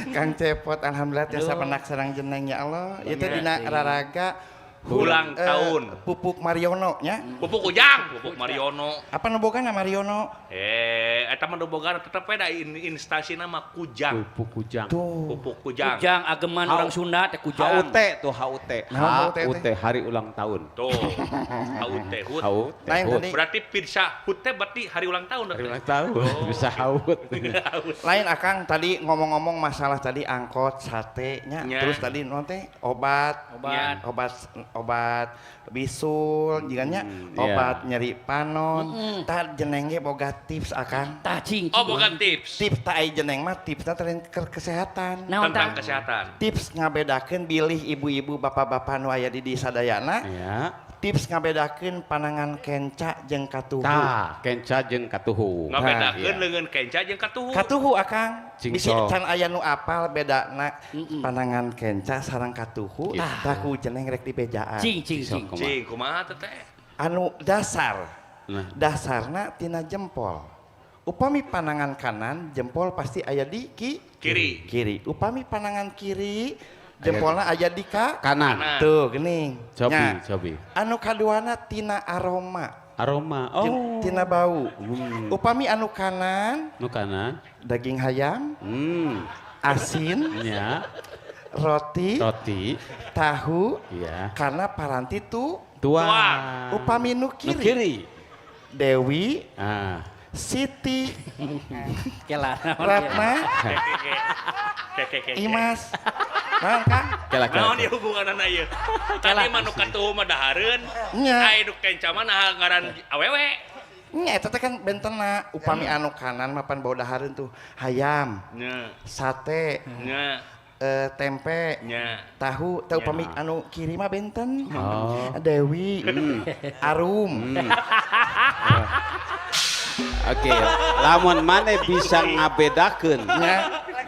Kang Cepot alhamdulillah tiasa penak sareng jeneng ya Allah. Ieu teh dina raraga Ulang tahun. Pupuk Mariono nya. Pupuk Ujang, Pupuk Mariono. Apa nu bogana Mariono? Eta mah nu bogana tetep we da instansina mah Kujang. Pupuk kujang. Tuh. Pupuk Kujang. Kujang ageman orang Sunda teh kujang. HUT tuh HUT. Naon HUT teh? HUT hari ulang tahun. Tuh. HUT HUT. HUT. Lain HUT. tadi. Berarti pizza HUT teh berarti hari ulang tahun. Hari ulang tahun bisa HUT. Lain akang tadi ngomong-ngomong masalah tadi angkot sate nya Nya. terus tadi non teh obat Obat. obat obat bisul jiganya obat nyeri panon tah jeneng ge boga tips akang Tah cing. Oh, bukan tips. tips tah ai jeneng mah tipsna teh keur kesehatan Naon Tentang tah? kesehatan. tips ngabedakeun bilih ibu-ibu bapak-bapak nu aya di sadayana Ya. tips ngabedakeun panangan kenca jeung katuhu Tah, kenca jeung katuhu. Ngabedakeun Iya. leungeun kenca jeung katuhu. Katuhu akang Cing bisi sok. can aya nu apal bedana panangan kenca sareng katuhu Gitu. tah ku jeneng rek dibejaan Cing cing cing. Sok. Cing, kumaha teh teh? anu dasar Nah. dasarna tina jempol upami panangan kanan jempol pasti aya di Kiri. kiri upami panangan kiri jempolna aya di ka Kanan. Kanan. tuh geuning Cobi, Nya. cobi. Anu kaduana tina aroma Aroma. Oh. tina bau upami anu kanan Nu kanan. daging hayam asin Nya, roti, roti. tahu Iya. karena paranti tuh Tua. upami nu Nu kiri, kiri. Dewi, Ah. Siti, Kela. Ratna, Keke. Imas. Nah, Kang. Kela kela. Naon ieu hubunganna ieu? Tadi mah nu katuhu mah dahareun. Nya. Ai nu kenca mah nah ngaran awewe. Nya eta teh kan bentena upami anu kanan mapan bau dahareun tuh hayam, Nya. sate, Nya. Tempe, Nya. tahu, teh upami anu kiri mah benten. Oh. Dewi, Arum. Oke, lamun maneh bisa ngabedakeun Nya,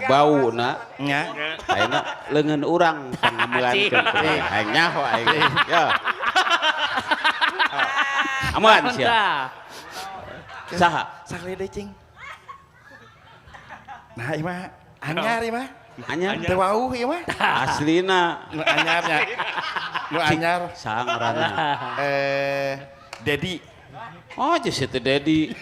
bauna nya. ayeuna leungeun urang pangamelankeun. Aing nyaho aing. Ya. Aman sia. Saha? Sakali deui cing. Nah, ieu mah anyar ieu mah. Anyar. Teu wauh ieu mah. Aslina. Nu anyar nya. Nu anyar Saha ngaranna? Dedi. Oh, jeung si teh Dedi.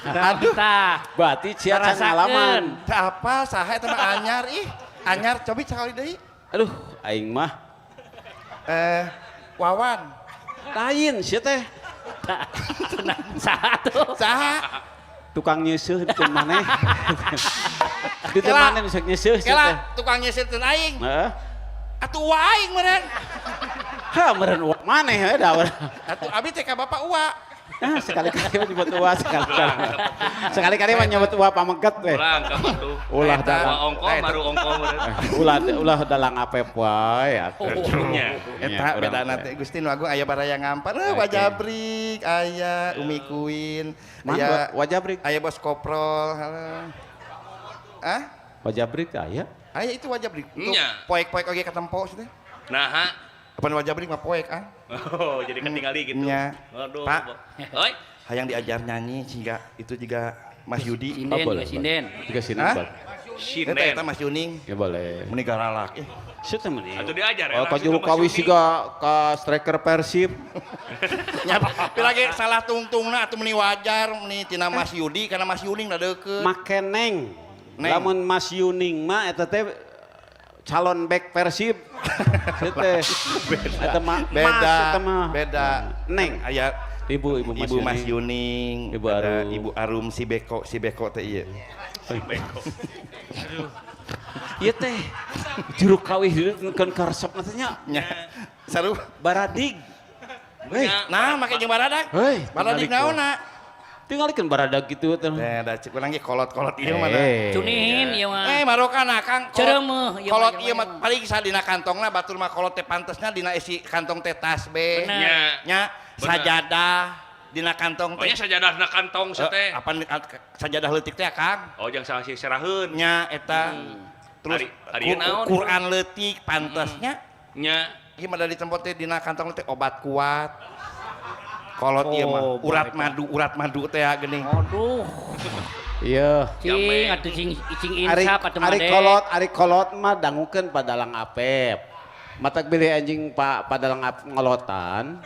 Aduh, Tah. Berarti sia can Rasakeun. ngalaman. teu apa saha eta mah anyar ih. Anyar cobi sakali deui. Aduh, aing mah Wawan. lain sia teh. Saha tuh? Saha? Tukang nyeuseuh di teu maneh. Di teu Kela. maneh bisa nyeuseuh sia teh. Kela tukang nyisir teu aing. Heeh. Atuh uwa aing meureun. Ha, meureun uak maneh we da. Atuh abi teh ka bapak uwa. Ah, sekali-kali mah nyebut uak sekali-kali. Sekali-kali mah nyebut uak pameget we. Ulang ka batu. Ulah Eta. dalang. Ulah ongko baru ongko meureun. Ulah ulah dalang apep wae atuh. Nya. Eta Nya, bedana urang teh Gusti Nu Agung aya baraya ngampar, Oke. wajabrik, aya Umi Kuin, Man, aya wajabrik. Aya bos koprol. Halo. Ah? Wajabrik teh aya. Aya itu wajabrik. Tuh, Nya. poek-poek oge katempo sih teh. Naha. Apa wajabrik mah poek ah. Oh, jadi ketinggali gitu. Nya. Aduh. Pak. Oi. Hayang diajar nyanyi sehingga itu juga Mas Yudi. Sinden, Oh, boleh, juga sinden. boleh. Juga sinden Hah? boleh. Eta Sinden. eta Mas Yuning Ya boleh. meni garalak. Ih, Sia teh meni. Atuh diajar ya, Oh, ka langsung juru ke Mas kawis Yudi. siga ka striker Persib. Nya lagi salah tungtungna atuh meni wajar meni tina Mas Yudi karena Mas Yuning da deukeut. Make neng. Neng. Lamun Mas Yuning mah eta teh calon back Persib. Sia teh. Eta mah Mas Beda, eta mah. beda. Neng. Aya Ibu Ibu Mas Ibu Mas Yuning. Yuning, Ibu ada Arum. Ibu Arum si Beko teh ieu. Beko. Ieu teh juru kawih kan karesepna teh nya Nya. Saru. baradig. Hei, Nya. Nah, make jeung baradag. Hei, Baradig tinggalikeun. naonna? Tinggalikeun baradag kitu teh. Teh da cek urang ge kolot-kolot ieu mah da. Cunihin ieu mah. Eh, marokana Kang. Kolot- Cereumeuh ieu mah, Kolot ieu ieu mah. mah paling sadina kantongna batur mah kolot teh pantesna dina isi kantong teh tas be. Bener. Nya. Nya Bener. sajadah dina kantong Oh nya teh. sajadahna kantong Eh, teh. apa sajadah leutik teh Kang? Oh, jangan salah si seraheun. Nya eta. Terus Ari- ari naon? Quran leutik pantesnya. Nya. Ieu mah dari tempat teh dina kantong teh obat kuat. Kolot ieu mah Oh, urat madu, urat madu teh geuning. Aduh, Iya. cing atuh cing cing Ari insap atuh ari mah kolot, ari kolot mah dangukeun padalang apep. Matak bilih anjing pa padalang ap ngolotan.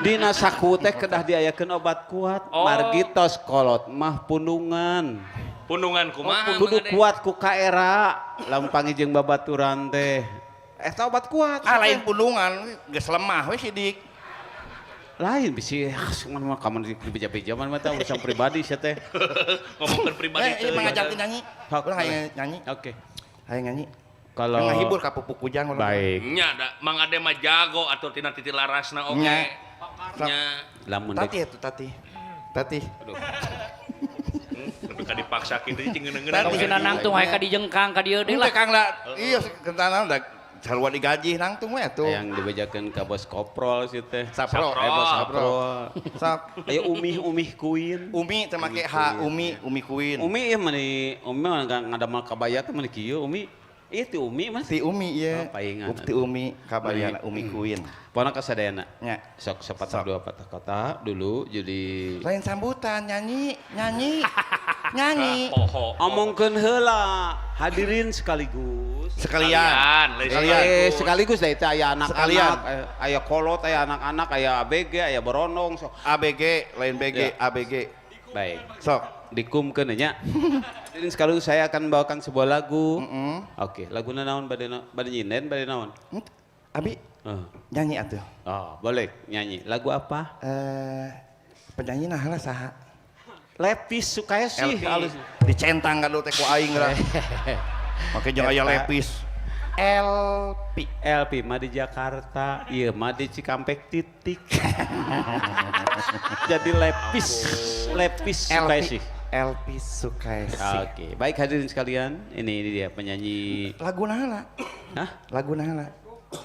Dina saku teh kedah diayakeun obat kuat. Oh. Margi tos kolot mah pundungan. Pundungan kumaha? Kudu Mang Ade? kuat ku kaera lamun panggih jeung babaturan teh. Eta obat kuat. Ah lain pundungan geus lemah we sidik. Lain bisi ah, mah kamu di beja-beja mah teh urusan pribadi sia teh. Ngomongkeun pribadi Eh, ieu mah ngajarkeun nyanyi. Sok, Urang hayang nyanyi. Oke. Hayang nyanyi. Kalau ngahibur ka pupuk kujang urang. baik. Nya da Mang Ade mah jago atuh tina titi larasna oge. Nya. Sok. Nya. Lamun Tati dek atuh tati. Tati. Tapi ka dipaksa kitu cing ngeuneuh. Tong cenah nangtung hae ka dijengkang ka dieu deui Henteu lah. Kang lah. Iya kentana da sarua digaji nangtung we atuh. yang dibejakeun ka bos koprol sih teh. Sapro. Eh bos Sapro. saprol. Sok. Aya umih-umih kuin. Umi teh make H Umi, Umi Kuin. Umi ieu mani Umi mah ngadamel kabaya teh mani kieu Umi. Ieu ti Umi mas. Ti Umi ieu. Oh, paingan. Ti Umi kabayana Umi Kuin. Pokona kasadayana. Nya. Sok sepatah Sok. dua patah kata dulu jadi Lain sambutan nyanyi, nyanyi. Nyanyi. Poho. omongkeun heula hadirin sekaligus. Sekalian. Lain Sekalian. Sekaligus da itu aya Sekalian. anak-anak, aya kolot, aya anak-anak, aya ABG, aya berondong sok. ABG lain BG, Ya. ABG. Baik. Sok. Dikumkeun nya. Hadirin sekaligus saya akan membawakan sebuah lagu. Mm. Oke, laguna naon bade bade nyinden bade naon? Abi nyanyi atuh. Oh, boleh nyanyi. Lagu apa? Penyanyi nah lah saha? Lepis Sukaesih. Halus. Dicentang kadu teh ku aing lah. Make jeung aya Lepis. LP. LP mah di Jakarta, ieu mah di Cikampek titik. Jadi Lepis, Lepis Sukaesih. LP Sukaesih. Oke, baik hadirin sekalian, ini dia penyanyi. Lagu naha? Hah? Lagu naha?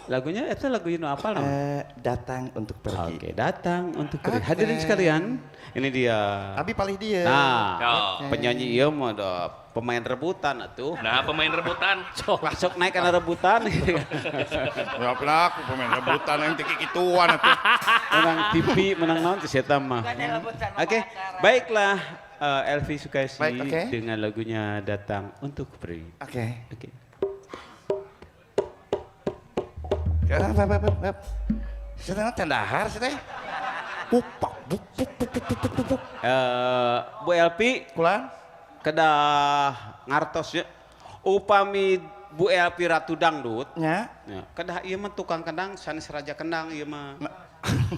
Lagunya itu lagu nu apa nama? Datang untuk pergi. Oke, datang untuk pergi. Oke. Hadirin sekalian, ini dia. Abi palih dia. Nah, Oh. penyanyi ieu mah da pemain rebutan atuh. Nah, pemain rebutan. Sok naik karena rebutan. Ya aku pemain rebutan yang tiki kituan atuh. Menang TV, menang naon teh eta mah. Oke, baiklah Elvy Sukaesih Baik, oke. dengan lagunya Datang Untuk Pergi. Oke. Oke. Apa. Sedang tendahar sih teh. Pupak buk buk buk buk buk buk buk. Bu Elvi Kulan? Kedah ngartos ya. Upami Bu Elvi ratu dangdut. Nya. Ya, kedah ieu mah tukang kendang sanes raja kendang ieu mah.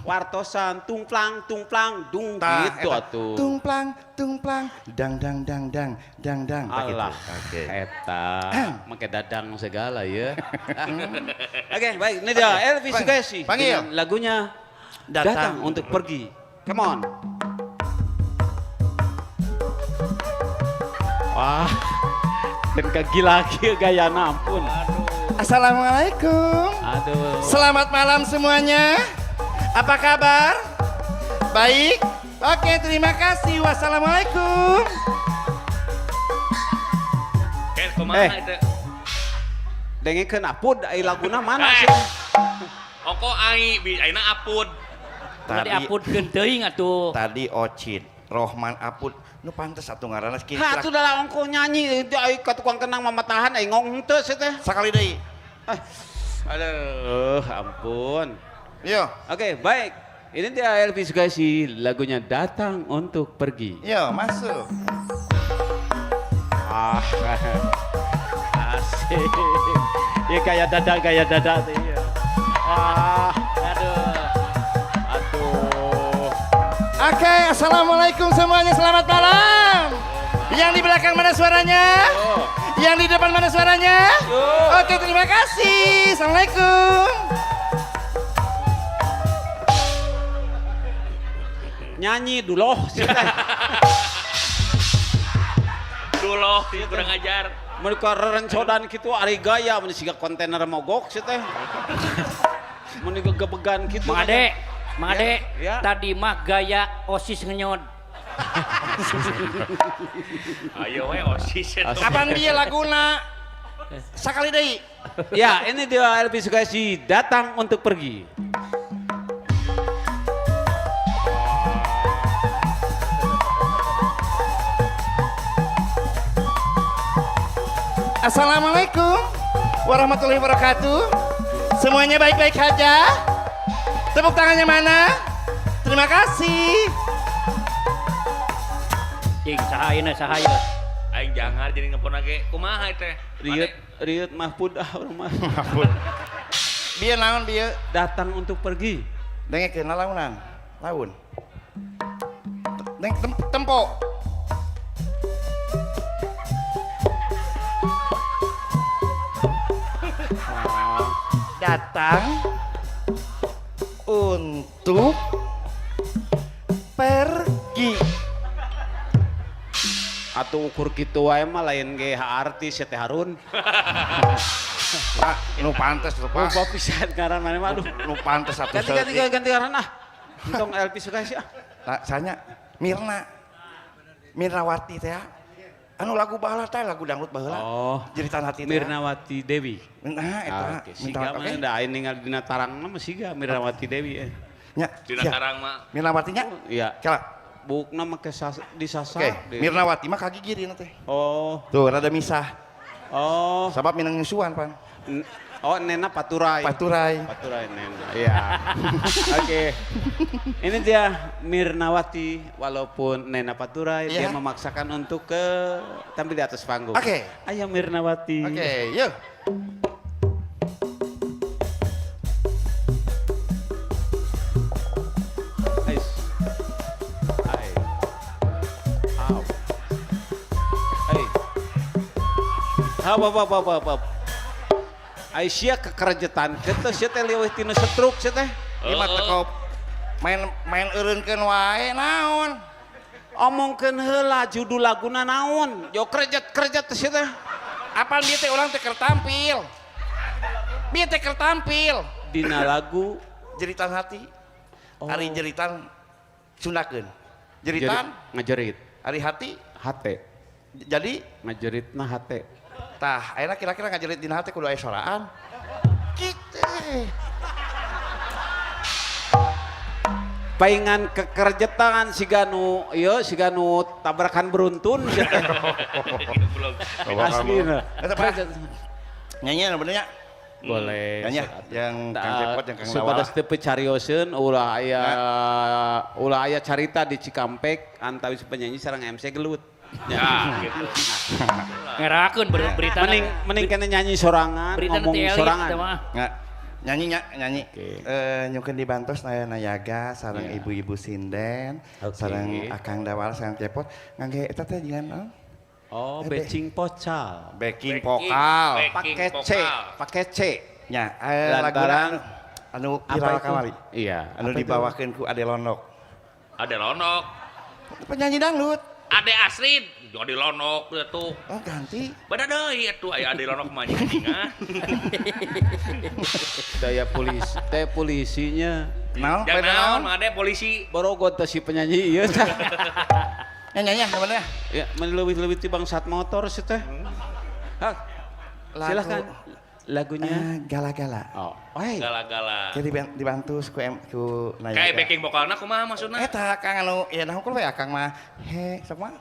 Wartosan tungplang tungplang dung gitu atuh. Tungplang tungplang dang dang dang dang dang dang. Tah gitu. Alah, Oke. eta make dadang segala ya. Oke, baik, ini dia Elvy Sukaesih Panggil. dengan lagunya Datang. Datang Untuk Pergi. Come on. Wah, dan kagila-gila gayana ampun. Assalamualaikum. Aduh. Selamat malam semuanya. Apa kabar? Baik. Oke, terima kasih. Wassalamualaikum. Kumaha itu? Dengekeun apud ai laguna mana sih? Ongko ai bi ayeuna apud. Ulah diapudkeun teuing atuh. Tadi Ocit, Rohman Apud, nu pantes atuh ngaranna kieu. Ha atuh da ongko nyanyi ai ka tukang kendang mamatahan ai ngong henteu sih teh. Sakali deui. Aduh, ampun. Yo, Oke, baik. Ini dia Elvy Sukaesih, lagunya Datang Untuk Pergi. yo masuk. Ah, asik. Ya kayak dada tuh, iya. Ah, Aduh. aduh. Oke, assalamualaikum semuanya, selamat malam. Yang di belakang mana suaranya? Yang di depan mana suaranya? Oke, terima kasih. Assalamualaikum. Nyanyi dulu. Dulu kurang ajar. Mereka rerencodan gitu ari gaya mun siga kontainer mogok sih teh. Mun gegebegan gitu. Mang Ade, Mang Ade, Ya, ya. tadi mah gaya OSIS ngenyod. Ayo we OSIS eta. Kapan dia laguna? Sakali deui. Ya, ini dia Elvy Sukaesih, Datang Untuk Pergi. Assalamualaikum warahmatullahi wabarakatuh. Semuanya baik-baik saja. Tepuk tangannya mana? Terima kasih. Cing, saha ayeuna saha ieu? Aing jangar jadi ngepon ge. Kumaha teh? Riut, Riut Mahfud ah urang mah. Bieu naon bieu? Datang untuk pergi. Dengekeun launan. Laun. Deng tempo. Datang untuk pergi. Atuh ukur kitu wae mah lain ge artis ya teh Harun. Pak, nu pantes tuh, Pak. Lupa pisan ngaran maneh mah aduh. Nu pantes atuh. Ganti ganti ganti, ganti ngaran ah. Entong Elvy Sukaesih ah. Nah, sanya Mirna. Mirnawati teh. Anu lagu baheula teh, lagu dangdut baheula. Oh. Jeritan hati teh. Mirnawati Dewi. Nah, eta. Oke, Minta siga oke. mah da aing ningali dina tarangna mah siga Mirnawati Dewi eh. Nya, Dina siap. tarang mah. Mirnawati nya? Iya. Kala. Bukna make disasa. Oke, Mirnawati mah kagigirina teh. Oh. Tuh, rada misah. Oh. Sabab minang nyusuan, pan. Oh, Nena Paturai. Paturai. Paturai Nena. Iya. Oke. Ini dia Mirnawati, walaupun Nena Paturai Iya. dia memaksakan untuk ke tampil di atas panggung. Oke. Ayo Mirnawati. Oke, yuk. Hap hap hap hap hap. Ai sia kekerejetan kitu sia teh leuwih tina stroke sia teh. Ieu mah teu kau main main eureunkeun wae naon. Omongkeun heula judul laguna naon. Jo krejet-krejet sia teh. Apaan bieu teh urang teh keur tampil. Bieu teh keur tampil. Dina lagu Jeritan hati. Ari jeritan sundakeun. Jeritan ngajerit. Ari hati Hate. Jadi ngajeritna hate. Tah, ayeuna kira-kira ngajerit dina hate kudu aya soraan. Kitu. Paingan kekerjetan siga nu ieu siga nu tabrakan beruntun sia teh. Aslina. Eta Pak. Nyanyi anu bener nya. Boleh. Nyanyi yang Kang Cepot yang Kang Supados Lawala. teu pecarioseun ulah aya carita di Cikampek antawis penyanyi sareng MC gelut. Ya, gitu. Ngerakeun berita. Mending mending kena nyanyi sorangan, berita ngomong teh elit sorangan. teh mah. Nggak. Nyanyi nya, nyanyi. Oke. Nyungkeun dibantos naya nayaga sareng Iya. ibu-ibu sinden, Oke. sareng Akang Dawal sareng Cepot ngangge eta teh jigan naon? Oh, backing vocal. Backing vokal. Backing Pakai C, vokal. pakai C. Nya, Lantaran laguna anu Apa viral itu? kamari. Iya. Anu apa itu? dibawakeun ku Ade Londok. Ade Londok. Penyanyi dangdut. Ade Astrid, jadi Londok tuh. Oh, ganti. Beda deui atuh aya Ade Londok mah nyanyian. Daya polisi, teh polisinya. Naon? Jangan Beda naon naon? mah Ade polisi. Borogot teh si penyanyi ieu tah. Nyanyi bener ya. Ya, leuwih-leuwih ti bangsat motor sih teh. Hah. Lagu. Silakan. Lagunya. Gala-gala. Oh, oi. Gala-gala. Jadi dibantu ku M ku Nayaga. Kayak backing vokalna kumaha maksudna? Eta Kang anu ya nah we Akang mah. He, sok mah.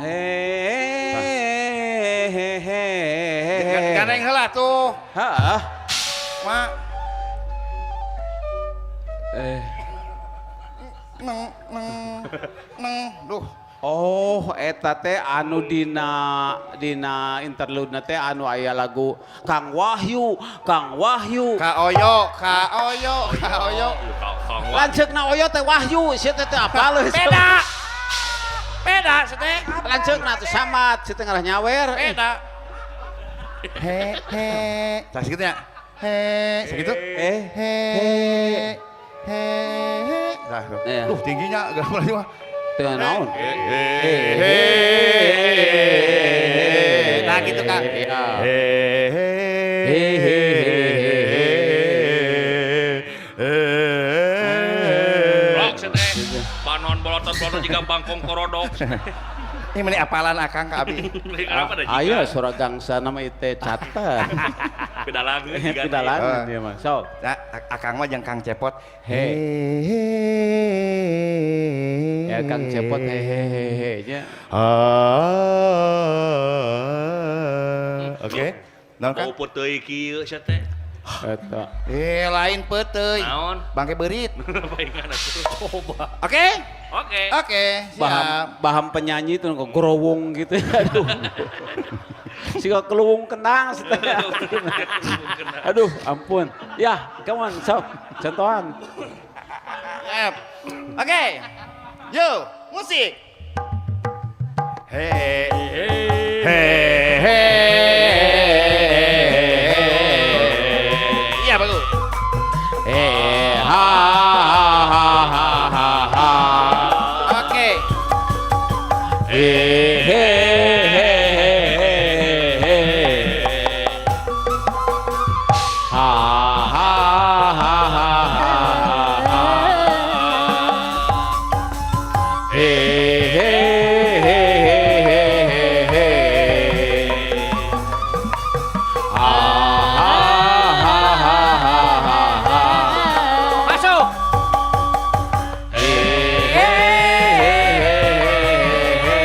He he he. Gandeng heula tuh. Heeh. Ma Eh. neng neng neng duh. Oh, eta teh anu dina dina interlude teh anu aya lagu Kang Wahyu, Kang Wahyu. Ka Oyo, Ka Oyo, Ka Oyo. Kang Wahyu. Lanceukna Oyo teh Wahyu, sia teh teu apal. Beda. Beda sete. Lanceukna tuh samat, sia teh ngalah nyawer. Beda. He he. Tah segitu ya. He, segitu. Eh, He he. Tah. Iya. Duh, tingginya gak mulai mah. Teu naon. He. Nah gitu Kang. Iya. He He he he he. Blok sete. Panon bolotot-bolotot jiga bangkong korodok. Ini meni apalan Akang ka abi. Kenapa da jiga? Ayo suara gangsa nama itu catat. Beda lagu jiga. Beda lagu dia mah. Sok. Nah, Akang mah jeung Kang Cepot. He. Ya Kang Cepot he he he he nya. Oke. Naon Kang? Bau peuteuy kieu sia teh. Eta. Eh, lain peuteuy. Naon? Bangke beurit. Paingan atuh. Coba. Oke? Oke. Oke, Baham siap. baham penyanyi itu kok gerowong gitu. Aduh. Siga keluwung kenang setengah. Aduh, ampun. Ya, come on, sok. Contohan. Siap. Oke. Yo, musik. He he he. Iya, bagus. Eh, ha ha ha ha ha ha. Oke. Eh, he he he he he. Ha ha ha ha ha ha. He he he he he he. Ha ha ha ha ha ha ha. Masuk. He he he he he.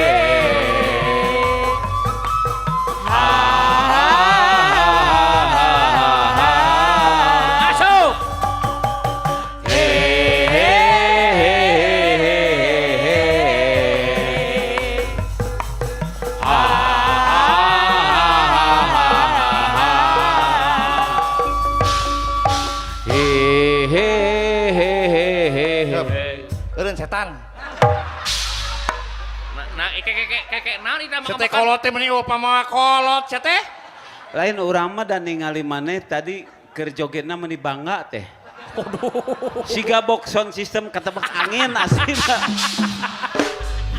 Ha ha ha ha ha. Masuk. He he he he he. Ha ha ha ha ha. He he he he he. Eureun setan. Nah, keke naon eta mah? Sete kolot teh meuni upama kolot sete. Lain urang mah dan ningali maneh tadi keur jogetna meuni bangga teh. Siga box sound system ketebak angin aslina.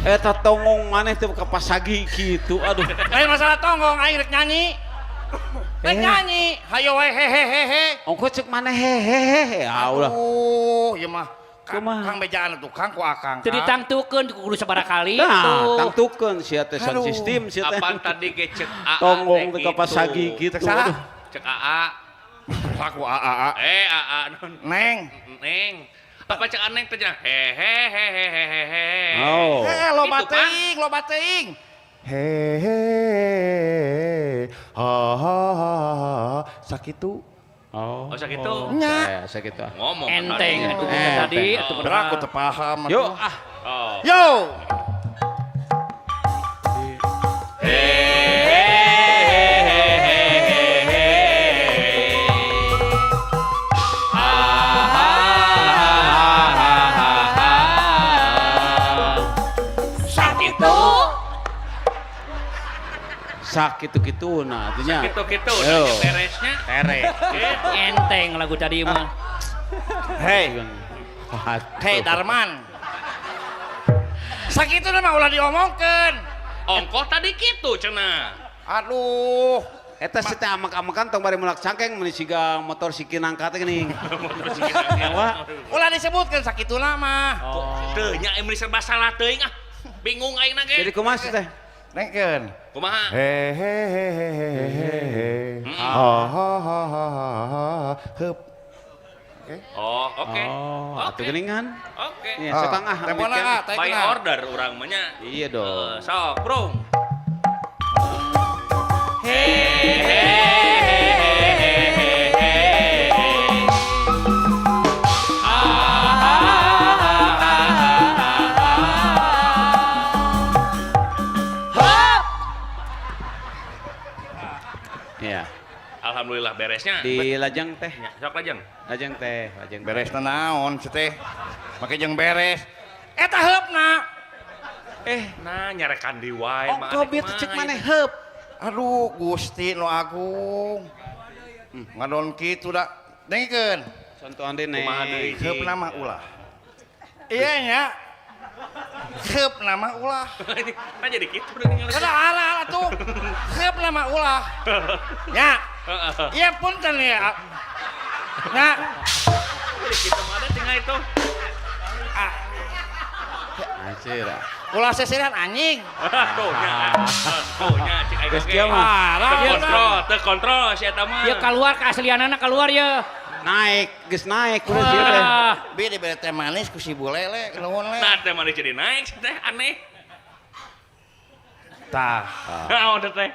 Eta tonggong maneh teh kapasagi kitu aduh. Lain masalah tonggong aing rek nyanyi. Rek nyanyi, hayo we hehehehe. Ongko cek maneh hehehe. Ah ulah. Oh, ieu mah. Kumaha? Kang bejaan atuh Kang ku akang. Teu ditangtukeun kudu sabaraha kali Nah, tuh. tangtukeun sia teh sound system sia teh. Apaan tadi ge cek AA Tonggong teh teh kapasagi gitu. gitu. Cek saha? Aduh. Cek AA. Aku AA. AA non. Neng. Neng. Apa cek aneng teh cenah hehehehehehe. Oh. Eh, loba Gitu, Pan. teuing, loba teuing. Hehehe. Ha ha ha ha. Sakitu. Oh. Oh, sakitu. Nya. Sakitu. Ngomong Enteng tadi. atuh Enteng. tadi atuh Bener aku teu paham. Yuk ah. Oh. Yo. Sakitu-kitu nah atunya. Gitu-gitu Yo. udah beresnya. Tere. Enteng lagu tadi mah. Hei, hei Darman. Sakitu mah ulah diomongkeun. Ongkoh tadi kitu cenah. Aduh. Eta si teh amak-amakan tong bari mulak cangkeng meuni siga motor siki nangka teh geuning. Nyawa. Ulah disebutkeun sakituna mah. Teu nya meuni serba salah teuing ah. Bingung aing na ge. Jadi kumaha sih teh? Nengkeun. Kumaha? Hehehehehehe. Ha ha ha ha ha. Heup. Oh, oke. Oh, atuh Oke. geuningan. Oke. Nya sok Kang ah. Tempona ah, By order urang mah nya. Iya dong. Sok, Bro. Iya. Alhamdulillah beresnya. Di lajang teh. Nya, sok lajang. Lajang teh, lajang. Beres naon sih teh. Make jeung beres. Eta heupna. Nah, nyarekan di wae mah. Ongkoh bieu teh cek maneh heup. Aduh, Gusti nu agung. Ngadon kitu da. Dengikeun. Contohan deui neng. Kumaha deui? Heupna mah ulah. Iya nya. Heupna mah ulah. Nah jadi kitu udah ningali. Kada halal atuh. Heupna mah ulah. Nya. Iya punten ya. Nya. Jadi kitu mah ada tinggal itu. Anjir. Ulah seserian anjing. Tuh nya. Tuh nya cek aing Geus oge. kieu mah. Terkontrol, terkontrol si eta mah. Ya keluar keaslianana keluar ya. Naik, geus naik udah sieun teh. Wah. Bi dibere teh manis ku si bule le, nuhun le. Nah, teh mana jadi naik sih teh aneh. Tah. Naon teh teh?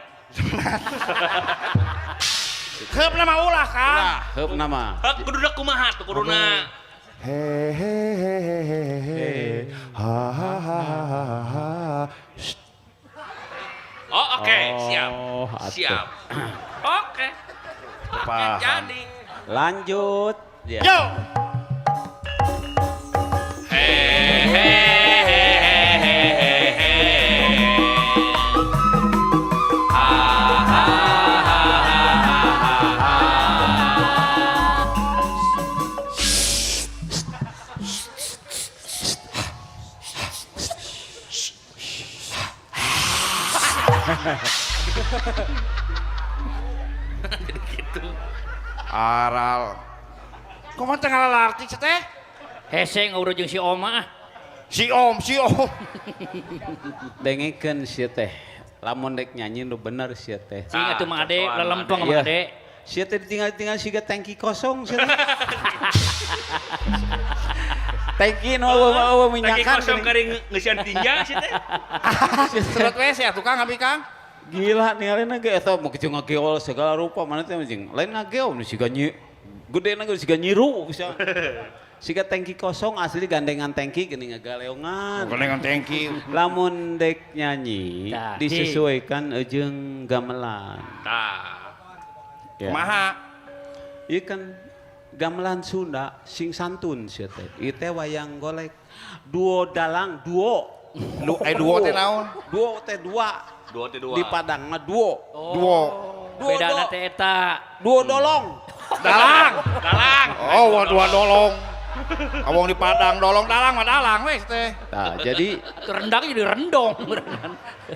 Heupna mah ulah, Kang. Lah, heupna mah. Hek kudu kumaha tuh kuduna. Hehehehehe. Ha ha ha ha ha. Oh, oke, siap. Oh, atuh. Siap. Oke. Oke, Paham. jadi. Lanjut. Ya. Yo. Gitu. Aral. Kumaha teh ngalalarti cenah teh? Hese ngobrol jeung si Oma ah. Si Om, si Om. Dengekeun sia teh. Lamun dek nyanyi nu bener sia teh. Cing atuh Mang Ade, contohan, lelempeng Iya. Mang Ade. Sia teh ditinggal-tinggal siga tangki kosong sia teh. Tangki nu eueuh Tangki minyakan. kosong kari ngeusian tinja sih teh. Sedot WC atuh Kang abi Kang. Gila ningalina ge eta mah kitu ngageol segala rupa mana teh jeung lain ngageol nu siga nyi gede na ge siga nyiru bisa. Siga tangki kosong asli gandengan tangki geuning ngagaleongan. Gandengan tangki. Lamun dek nyanyi Tah, disesuaikan jeung gamelan. Tah. Ya. Kumaha? Ieu kan gamelan Sunda sing santun sia teh. Ieu teh wayang golek. Duo dalang, duo. Du duo teh naon? Duo teh dua. Duo teh dua. Di Padang mah duo. Duo. Bedana teh eta. Duo dolong. Dalang. Dalang. Oh, wah dua dolong. Awong di Padang dolong dalang mah dalang weh teh. Nah, jadi rendang jadi rendong.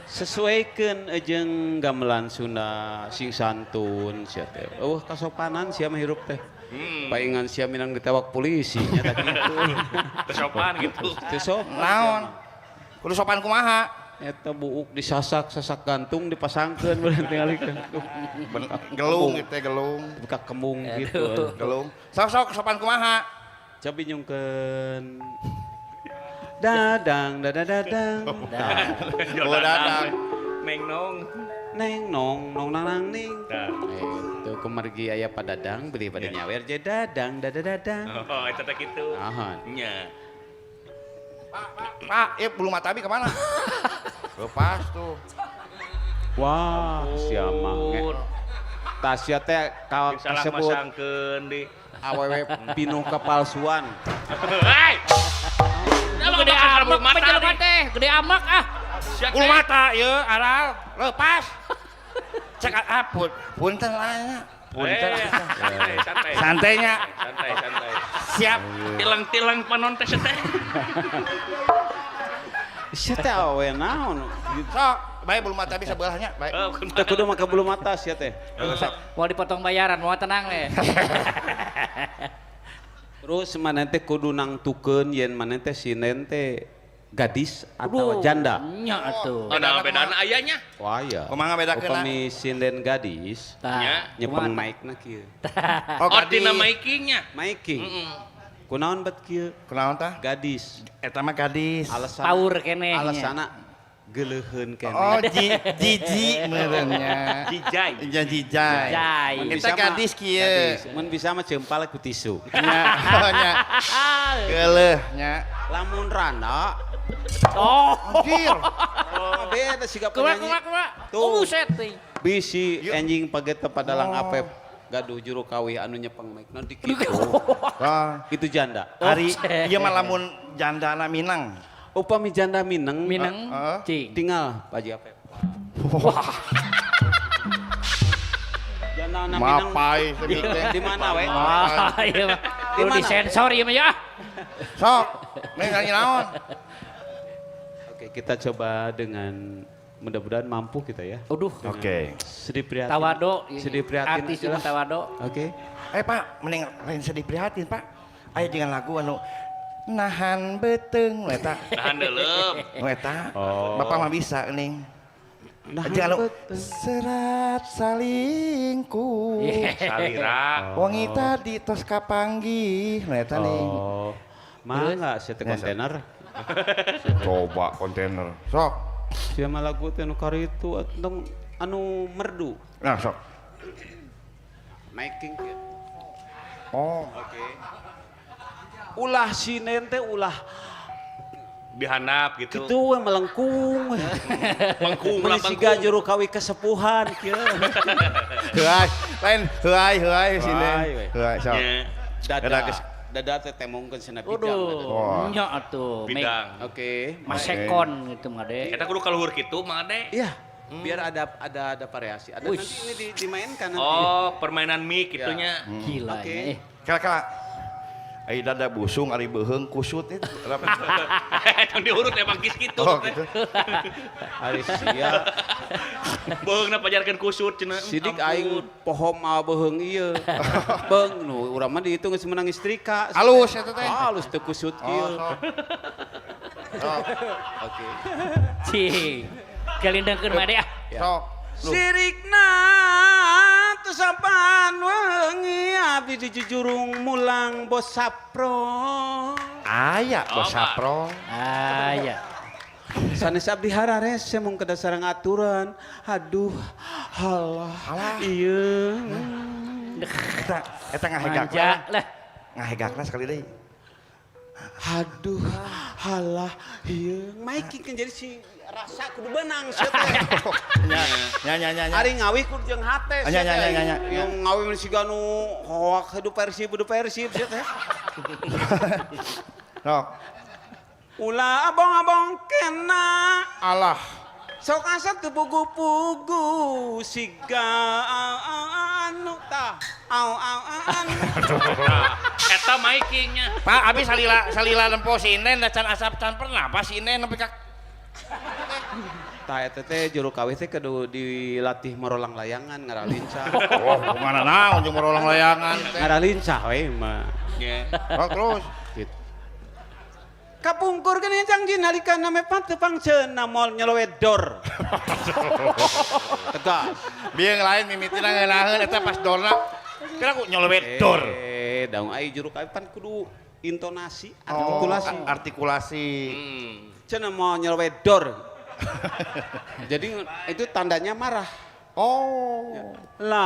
Sesuaikan jeung gamelan Sunda sing santun sia teh. Eueuh kasopanan sia mah hirup teh. Paingan sia minang ditewak polisi nya tah kitu. Teu sopan gitu. Teu sopan. Naon? Kudu sopan kumaha? Eta buuk disasak-sasak gantung dipasangkeun bener tingalikeun. Gelung gitu teh gelung. Buka kembung gitu. Gelung. Sok-sok sopan kumaha? Coba nyungkeun. Dadang dadadadang. Oh, dadang. Neng nong. Neng nong nong nang nang ning. Tah. Itu kumargi aya padadang beli pada nyawer je dadang dadadadang. Oh, eta teh kitu. Nahan. Nya. Pak, bulu mata abi kemana? Lepas tuh. Wah, sia mah nge. Tasya teh ka Salah kasebut masangkeun di. awewe pinuh kepalsuan. Hei. Gede amak mah jelema teh, gede amak ah. Bulu mata ieu aral lepas. Cek apun, punten lah nya. Punten. Santai, santai. Santainya. Santai, santai. Siap. Tilang-tilang panon teh teh. Sia teh awewe naon? Sok, bae bulu mata abi sebelahnya, bae. Teh kudu make bulu mata sia teh. Mau dipotong bayaran, mau tenang leh. Terus maneh teh kudu nangtukeun yen maneh teh sinden teh gadis atau janda. Nya atuh. Ada bedana aya nya. Wah ya. Kumaha bedakeunna? Upami sinden gadis Tah. nyepeng mic-na kieu. Oh, Oh, tina mic-nya. Mic-ing. Kunaon bet kieu? Kunaon tah? Gadis. Eta mah gadis. Alasan Power keneh nya. Alasana geuleuheun keneh. Oh, jiji meureunnya. Jijai. Ja jijai. Jijai. Eta gadis kieu. Gadis. Mun bisa mah ceumpal ku tisu. Nya, oh nya. Geuleuh nya. Lamun randa. Oh. Anjir. Oh, beda siga Kumaha penyanyi. kumaha kumaha. Tuh. Oh, buset teh. Bisi anjing paget padalang apep gaduh juru kawih anu nyepeng mic nu di kitu. Wah, Itu janda. ari ieu mah lamun jandana Minang. Upami janda Mineng, Mineng cing. tinggal Pak Haji Apep. Wah. Janda na Mineng. Mapai teh teh. Di mana we? Wah, iya mah. Kudu disensor ieu mah ya. Sok, meh nyanyi naon? Oke, kita coba dengan mudah-mudahan mampu kita ya. Aduh. Oke. Sedih prihatin. Tawado. Sedih prihatin. Artis mah tawado. Oke. Pak, mending lain sedih prihatin, Pak. Aya dengan lagu anu nahan beuteung nu eta. Nahan deuleup. Nu eta. Bapak mah bisa geuning. Nahan Jangan lu beuteung. serat salingkuh. Salira. Wangi tadi tos kapanggih nu eta nih. Oh. Mangga sia teh kontainer. Coba kontainer. Sok. Sia mah lagu teh nu karitu atuh anu merdu. Nah, sok. Making kieu. Oh, Oke. Ulah sinen teh ulah Dihandap gitu. kitu we melengkung. Bengkung lah Meuni siga bengkung. juru kawi kesepuhan kieu. heuay, lain heuay heuay sini. Heuay we. Heuay sok. Nya. Dada Geus. dada teh temongkeun cenah bidang. Aduh, Wah. nya atuh. Bidang. Oke. Masekon gitu mah de. Eta kudu kaluhur kitu mah de. Iya, biar ada variasi. Ada Uish. nanti ini dimainkan nanti. Oh, permainan mic itunya. Gila Oke. nya eh. Kala-kala. Ari dada busung, ari beuheung kusut itu. Tong diurut emang kis kitu. Oh, gitu. Ari sia. Beungna pajarkeun kusut cenah. Sidik Ampun. aing poho mawa beuheung ieu. Beung nu urang mah dihitung geus menang istrika. Halus eta teh. Halus teu kusut Oh, kieu. sok. Sok. Oke. Cing. Kalindengkeun mah de ah. Sok. Lu. Sirikna teu sampan wengi abdi di jujurung mulang bos sapro. Aya bos Oh, Pak. sapro. Ah ya. Sanes abdi hararese mung kedasarang aturan. Aduh, halah. Ieu. Eta eta ngahegakna. Manja lah. Ngahegakna sekali deui. Aduh, halah, ieu. Maiki kan jadi si rasa kudu benang sia teh. Nya nya nya nya. Ari ngawi kudu jeung hate sia Nya, nya, teh. nya, nya, nya. Yang ngawi mun siga nu hoak hidup Persib, hidup Persib sia teh. Sok. Ulah abong-abong kena. Alah. Sok asa teu pugu-pugu siga anu tah. Au au anu. Eta maikingnya. Pak, abi salila salila nempo sinden da can asap can pernah apa sinden nepi ka Tah eta teh juru kawih teh kudu dilatih marolang layangan ngaralincah. Wah, kemana naon jeung marolang layangan teh. Ngaralincah we mah. Oh, terus Gitu. Kapungkur geuning janji nalika name patepang cenah moal nyelowet dor. Tegas. Bieu lain mimitina ngeunaheun eta pas dorna. Kira ku nyelowet dor. Eh, daung ai juru kawih pan kudu intonasi, Oh, artikulasi. artikulasi. Cenah moal nyelowet dor. Jadi itu tandanya marah. Oh. Lah.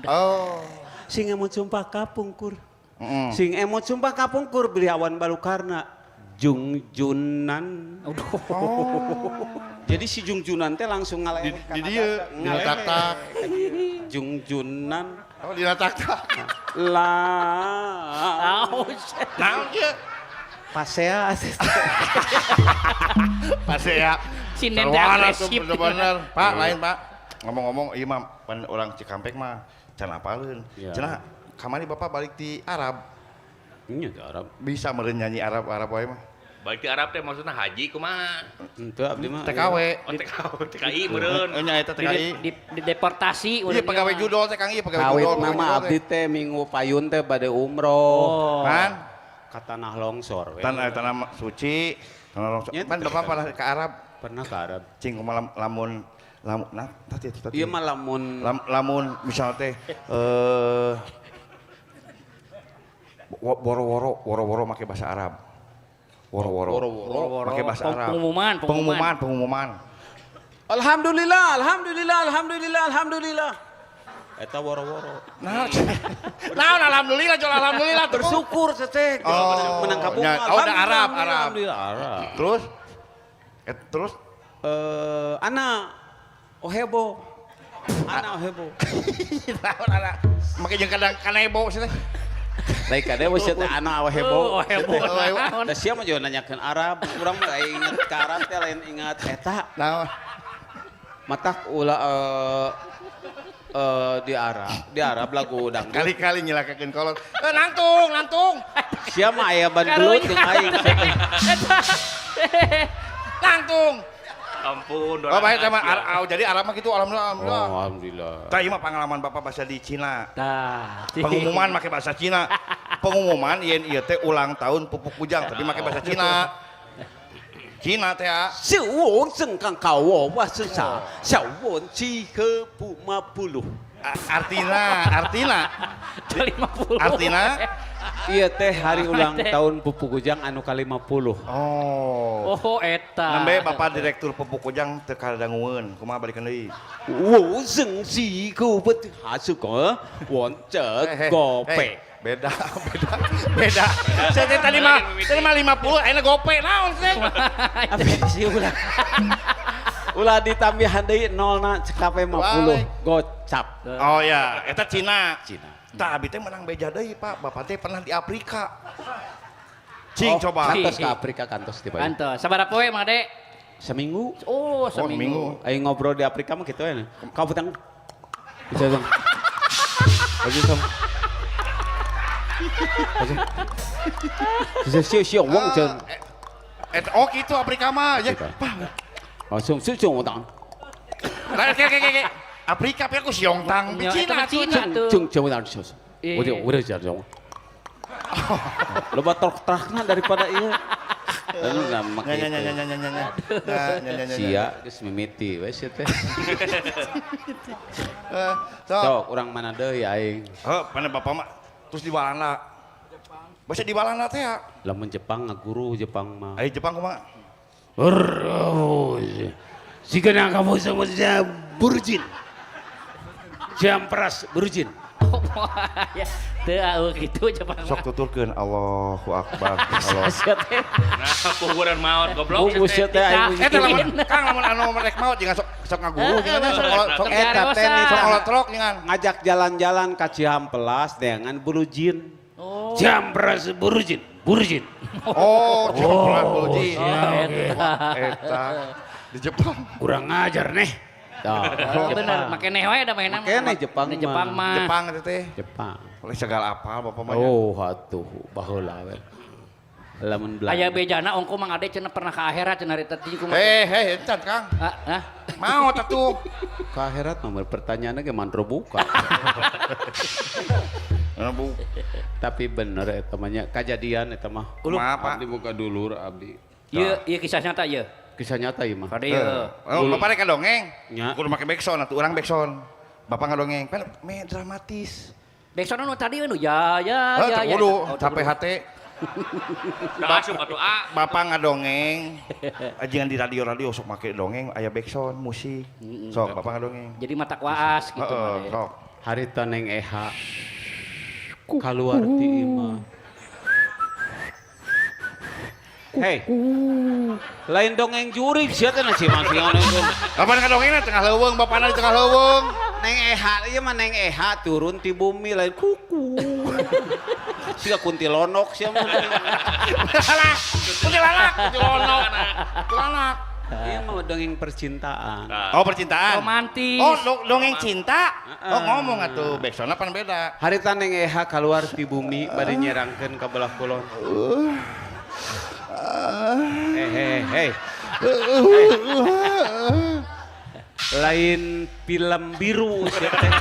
Oh. Sing emot sumpah kapungkur. Mm. Sing emot sumpah kapungkur beli awan balukarna. Jungjunan. Jadi si Jungjunan teh langsung Di ngalewek di dieu, dina tak-tak. Jungjunan. Oh, dina tak-tak. Lah. Naon kieu? Pasea. Pasea. Sinden teh Sarwana tuh agresif. bener-bener. Pak, lain Pak. Ngomong-ngomong, ieu mah pan orang Cikampek mah can apaleun. Iya. Cenah kamari Bapak balik di Arab. Nya di Arab. Bisa meureun nyanyi Arab-Arab wae mah. Balik di Arab teh maksudnya haji kumaha? Henteu abdi mah. TKW. Oh TKW, TKI meureun. Eh, nya eta TKI. Di deportasi Iya pegawai judol teh Kang, ieu pegawai Kawit judol. nama abdi teh minggu payun teh bade umroh. Oh. Kan? Ka tanah longsor we. Tanah tanah suci, tanah longsor. Nya, Pan Bapak pernah ke Arab, Pernah ke Arab. cing kumaha lamun lamun nah tadi itu tadi. Ieu mah lamun Lamun misal teh woro-woro woro-woro make bahasa Arab. Woro-woro. Woro-woro. Make bahasa Arab. Pengumuman, Pengumuman, pengumuman. Alhamdulillah, alhamdulillah, alhamdulillah, alhamdulillah. Eta woro-woro. Nah, nah alhamdulillah, jual alhamdulillah. Bersyukur teteh. Oh, menang kabung. nya, oh, udah Arab, Arab. Alhamdulillah, Arab. Terus terus Ana ohebo. Ana ohebo. naon anak make jeung kadang kanebo sih teh. Lain kade we teh ana ohebo. Oh, ohebo. Da sia mah juga nanyakeun Arab, urang mah lain inget ka Arab teh lain ingat eta. Naon? Matak ulah di Arab lagu dangdut. Kali-kali nyilakakeun kolot. Nangtung, nangtung. Sia mah aya ban gelut jeung aing. Nangtung. Ampun. Oh, baik sama Arab. Jadi Arab mah gitu alhamdulillah, alhamdulillah. Oh, alhamdulillah. Tah ieu mah pengalaman Bapak bahasa di Cina. Tah. Pengumuman make bahasa Cina. Pengumuman yen ieu teh ulang tahun Pupuk Kujang tapi make bahasa Cina. Cina teh ah. 小我正刚搞我我是啥？小我七颗不马不鲁。 Artina, artina. 50. Artina. Iya teh hari ulang tahun Pupuk Kujang anu ka-50. Oh. Oh, eta. Nembe Bapak Direktur Pupuk Kujang teu kadangueun, kumaha balikeun deui? 我生是个不还是个我这个 Hey, beda, beda, beda. Saya teh tadi mah 50, ayeuna gope naon sih? Abi sih ulah. Ulah ditambihan deui nolna cekap 50 gocap. Oh ya, eta Cina. Cina. Tah abi teh menang beja deui, Pak. Bapak teh pernah di Afrika. Cing Oh, coba. Kantos ke Afrika kantos tiba. Kantos. Sabaraha poe Mang Ade? Seminggu. Oh, Oh, seminggu. seminggu. Ayo ngobrol di Afrika mah gitu ya. Kau petang. Bisa bang. Bisa bang. Bisa siu siu wong jen. Oh gitu Afrika mah ya. Pak. Langsung siu siu wong tang. Nah, oke. Afrika tapi aku siong tang. Ya, Cina eta mah Cina tuh. Cung cung tang siu. Udah udah jauh. Loba truk-trukna daripada iya. Lalu nama Nya nya nya nya nya nya nya. Nya nya nya. Sia geus mimiti we sia teh. Sok. Sok urang mana deui aing. Heuh, mana bapak mah terus di Walanda. Bahasa di Walanda teh ya. Lamun Jepang ngaguru Jepang mah. Ai Jepang kumaha? Jika kamu sama burjin. Jampras burjin. Ya, teu eueuh kitu Jepang. Sok tuturkeun Allahu Akbar. Allah. Sia teh. Nah, kuburan maot goblok. Bungkus sia teh aing. Eta lamun Kang lamun anu rek maot jangan sok sok ngaguru jangan sok sok Eta teh sok olotrok jangan. Ngajak jalan-jalan ka Cihampelas dengan burjin. Oh. Jampras burjin, burjin. Oh, Jepang Burjin. Eta. Eta di Jepang. Kurang ajar nih. Oh, bener, make neh wae da mainan. Make neh Jepang Di Jepang mah. mah. Jepang itu teh. Jepang. Oleh segala apal bapak mah. Oh, atuh baheula we. Lamun Belanda. Aya bejana ongko Mang Ade cenah pernah ka akhirat cenah harita teh kumaha. Hei, hei, encan Kang. Ah, ah. Mau tatuh. Ka akhirat nomor pertanyaannya ge mantro buka. Bu. Tapi bener eta mah nya kajadian eta mah. Kumaha, Pak? Abdi boga dulur abdi. Ieu ieu kisah nyata ieu. Kisah nyata ieu mah. Kade ieu. Oh, bapak rek dongeng. Nya. Kudu make backsound atuh urang backsound. Bapak ngadongeng, kan me dramatis. Backsound nu tadi nu ya ya Heh, ya. teu ya. kudu Oh, teu capek kudu. hate. Da asup atuh a. Bapak ngadongeng. Jangan di radio-radio sok make dongeng aya backsound musik. Sok bapak ngadongeng. Jadi mata waas gitu. Heeh, Mah, sok. Harita Neng Eha kaluar ti imah. Hei, lain dongeng jurig sia teh si masih ngono itu. Kapan ngadongengna tengah leuweung, bapana di tengah leuweung. Neng Eha, ieu mah Neng Eha turun ti bumi lain kuku. Siga kuntilonok sia mah. Kuntilanak, kuntilanak, kuntilanak. Kuntilanak. Ieu mah dongeng percintaan. Oh, percintaan. Romantis. Oh, dongeng cinta. Oh, ngomong atuh backsoundna pan beda. Harita Neng Eha kaluar ti bumi bade nyerangkeun ka belah kulon. Hei, hei, hei. Lain film biru sia teh.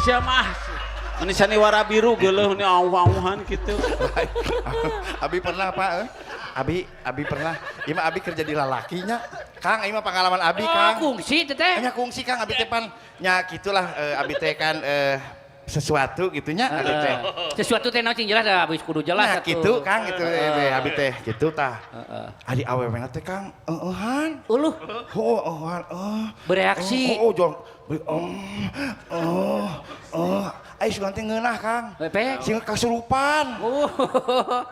Sia mah meni saniwara biru geuleuh ni auh-auhan kitu. Abi pernah, Pak. Eh? Abi pernah. Ieu mah Abi kerja di lalakinya. Kang, ieu mah pengalaman Abi, Oh, Kang. kungsi teh teh. Nya kungsi Kang, Abi teh pan nya gitulah Abi teh kan sesuatu gitunya Abi teh. Sesuatu teh naon cing jelas dah, habis kudu jelas Nah, atuh. gitu Kang gitu Abi teh gitu tah. Adi awewena teh Kang, eueuhan. Uluh, Oh, eueuhan, oh. bereaksi. Oh, oh, jong. Oh, oh, oh. Ai sugan teh ngeunah, Kang. Bepek. Sing kasurupan. Oh.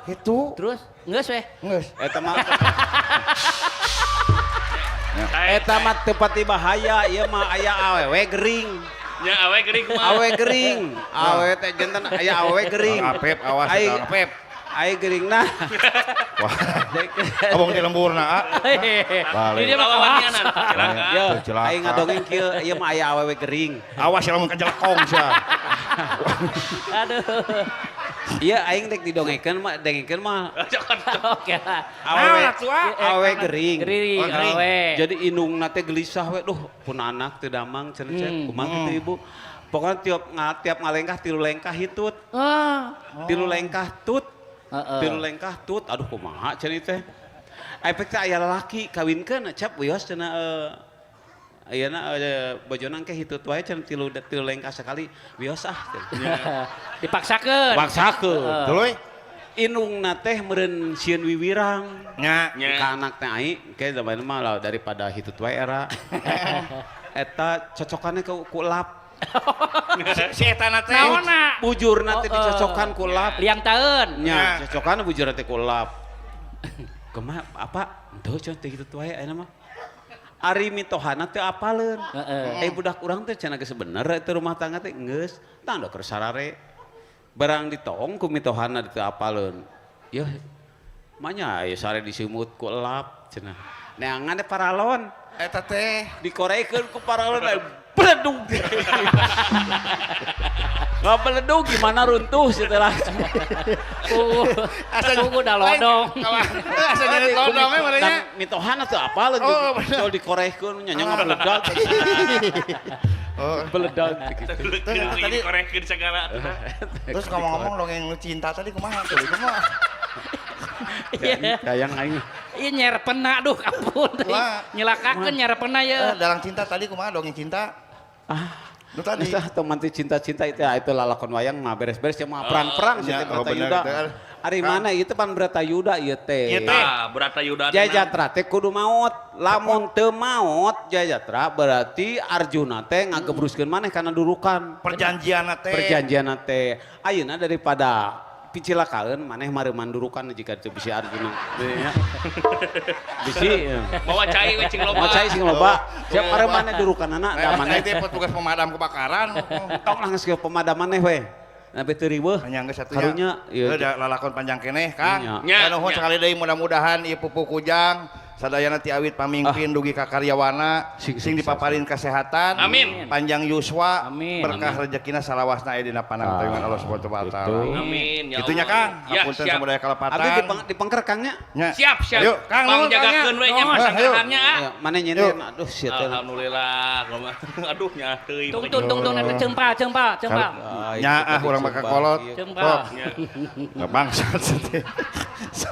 Gitu. Terus geus weh. Geus. Eta mah Eta mah teu pati bahaya, ieu mah aya awewe gering. Nya awe gering kumaha. Awe gering. Awe teh janten aya awewe gering. Apep awas Ai Apep. ai geringna. Wah. Abong di lemburna, ah. Balik. Ini dia mah Lawanianan, kawas. cilaka. Yo, Celaka. aing ngadongeng kieu, ieu mah aya awewe gering. Awas ya lamun kajelekong sia. Aduh. Ieu aing rek didongengkeun mah, dengengkeun mah Oke lah. awewe Naon atuh, ah? awewe gering. Gering, Oh, gering. awe. Jadi indungna teh gelisah we, duh pun anak teu damang cenah cek kumaha kitu ibu. Pokoknya tiap ngalengkah tilu lengkah hitut. Ah. Tilu lengkah tut. Heeh. Tilu lengkah tut, aduh kumaha cenah teh. Efek teh aya lalaki kawinkeun cap wios cenah ayeuna bojona engke hitut wae cenah tilu tilu lengkah sekali wios ah cenah. Dipaksakeun. Paksakeun. Tuluy. Indungna teh meureun sieun wiwirang. Nya. Nya. Ka anak teh ai ke zaman mah lah daripada hitut wae era. Eta cocokannya ku lap. Si eta na teh. Naonna? Bujurna teh Oh, eh. dicocokan ku lap. Liang taeun. Nya, cocokan bujurna teh ku lap. Kumaha apa? Henteu cenah teh hitut wae ayeuna mah. Ari mitohana teh apaleun. Heeh. Eh budak urang teh cenah geus bener eta rumah tangga teh geus tah keur sarare. Barang ditong ku mitohana teu apaleun. Yeuh manya aya sare disimut ku elap cenah. Neangan teh paralon Eta teh. dikorekeun ku paralon eh, beledug. Nggak beledug gimana runtuh setelah. Asa Udah lodong. Asa jadi lodong we merenya. Mitohana teu apaleun Oh, bener. Jol dikorehkeun nya ngabeledag. Oh. Beledag gitu. Terus Tadi tadi dikorekeun segala. terus ngomong-ngomong dongeng lu cinta tadi kumaha tuh? Kumaha? Iya. Kayang aing. Iya nyerepena duh ampun. Wah. Nyelakakeun nyerepena Eh, ye. dalang cinta tadi kumaha dongeng cinta? Ah, Lu tadi. Geus ah, tong manti cinta-cinta itu ya, itu lalakon wayang mah beres-beres ya mah perang-perang sih Ya, teh oh, Bratayuda. bener, bener. Ari mana ieu teh pan Bratayuda ieu teh. Ieu teh. Tah, Bratayuda teh. Jayajatra teh kudu maot. Lamun teu maot Jayajatra berarti Arjuna teh ngagebruskeun maneh kana durukan. Perjanjian teh. Perjanjian teh. Ayeuna daripada picilakaeun maneh mareuman durukan jika teu bisi Arjuna. Ya. Bisi. Ya. Mawa cai we cing loba. Mau cai sing loba. Siap mareuman durukanana da Nah, maneh teh petugas pemadam kebakaran. tong lah geus ke pemadaman maneh we. Sampai teu riweuh. Nya geus satunya. Karunya ieu. Heuh, da lalakon panjang keneh, Kang. Nya. Nya, Ya, nuhun nya. sekali deui, mudah-mudahan ieu Pupuk Kujang sadayana ti awit pamingpin dugi ka karyawana Sing- sing dipaparin kesehatan. Amin. Panjang yuswa, Amin. berkah rezekina salawasna aya dina panangtayungan Allah Subhanahu wa taala. Gitu. Amin ya Itunya Allah. Kang, Ya, hapunten siap. samudaya kalepatan. Abdi dipengker Kang nya. Nya. Siap, siap. Yuk, Kang, nuhun, Kang, nya. Pangjagakeun we nya Nuhun. pasanggrahannya ah. Ya, mana nyender aduh sia teh. Alhamdulillah. Aduh nya teuing. Tung tung tung tung eta cempal cempal cempal. Ah, Nya ah urang mah kakolot. Cempal. Sok. Nggak bangsat sih. So.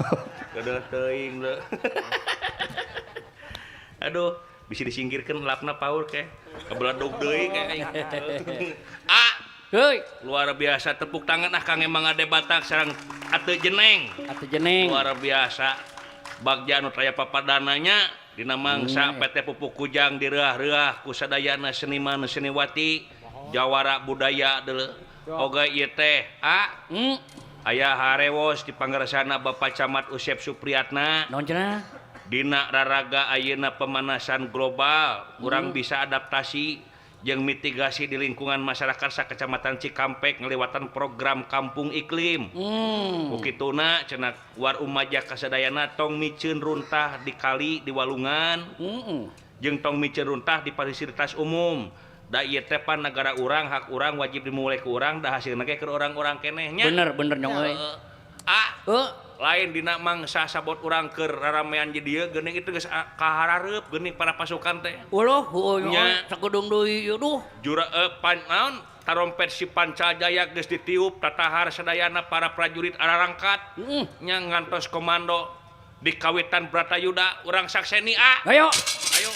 Aduh teuing leu. Aduh, bisa disingkirkan lapna paur ke. Kebeladug deui ke aing. Ah, Heuy, luar biasa tepuk tangan ah Kang Emang Ade Batak sareng Ate Jeneng. atuh jeneng. Luar biasa. Bagja anu taya papadananya dina mangsa PT Pupuk Kujang direah-reah ku sadayana seniman seniwati jawara budaya deuleu. Oge ieu teh ah aya harewos di panggersana Bapak Camat Usep Supriyatna. Naon cenah? Dina raraga ayeuna pemanasan global, urang bisa adaptasi jeung mitigasi di lingkungan masyarakat sakecamatan Cikampek ngeliwatan program Kampung Iklim. Ukituna cenah war umaja kasadayana tong miceun runtah di kali di walungan jeung tong miceun runtah di fasilitas umum. Da ieu teh pan negara urang, hak urang wajib dimulai ku urang, da hasilna ge keur orang-orang keneh nya. Bener bener nyong euy. Heeh. Ah, Heuh, lain dina mangsa sabot urang keur raramean di dieu geuning itu geus kaharareup geuning para pasukan teh. Uloh, heueuh Nya. euy, sakedung deui ieu duh. Jura pan naon tarompet si Pancajaya geus ditiup tatahar sadayana para prajurit ararangkat. Nya ngantos komando di kawitan Bratayuda urang sakseni ah. Ayo. Ayo.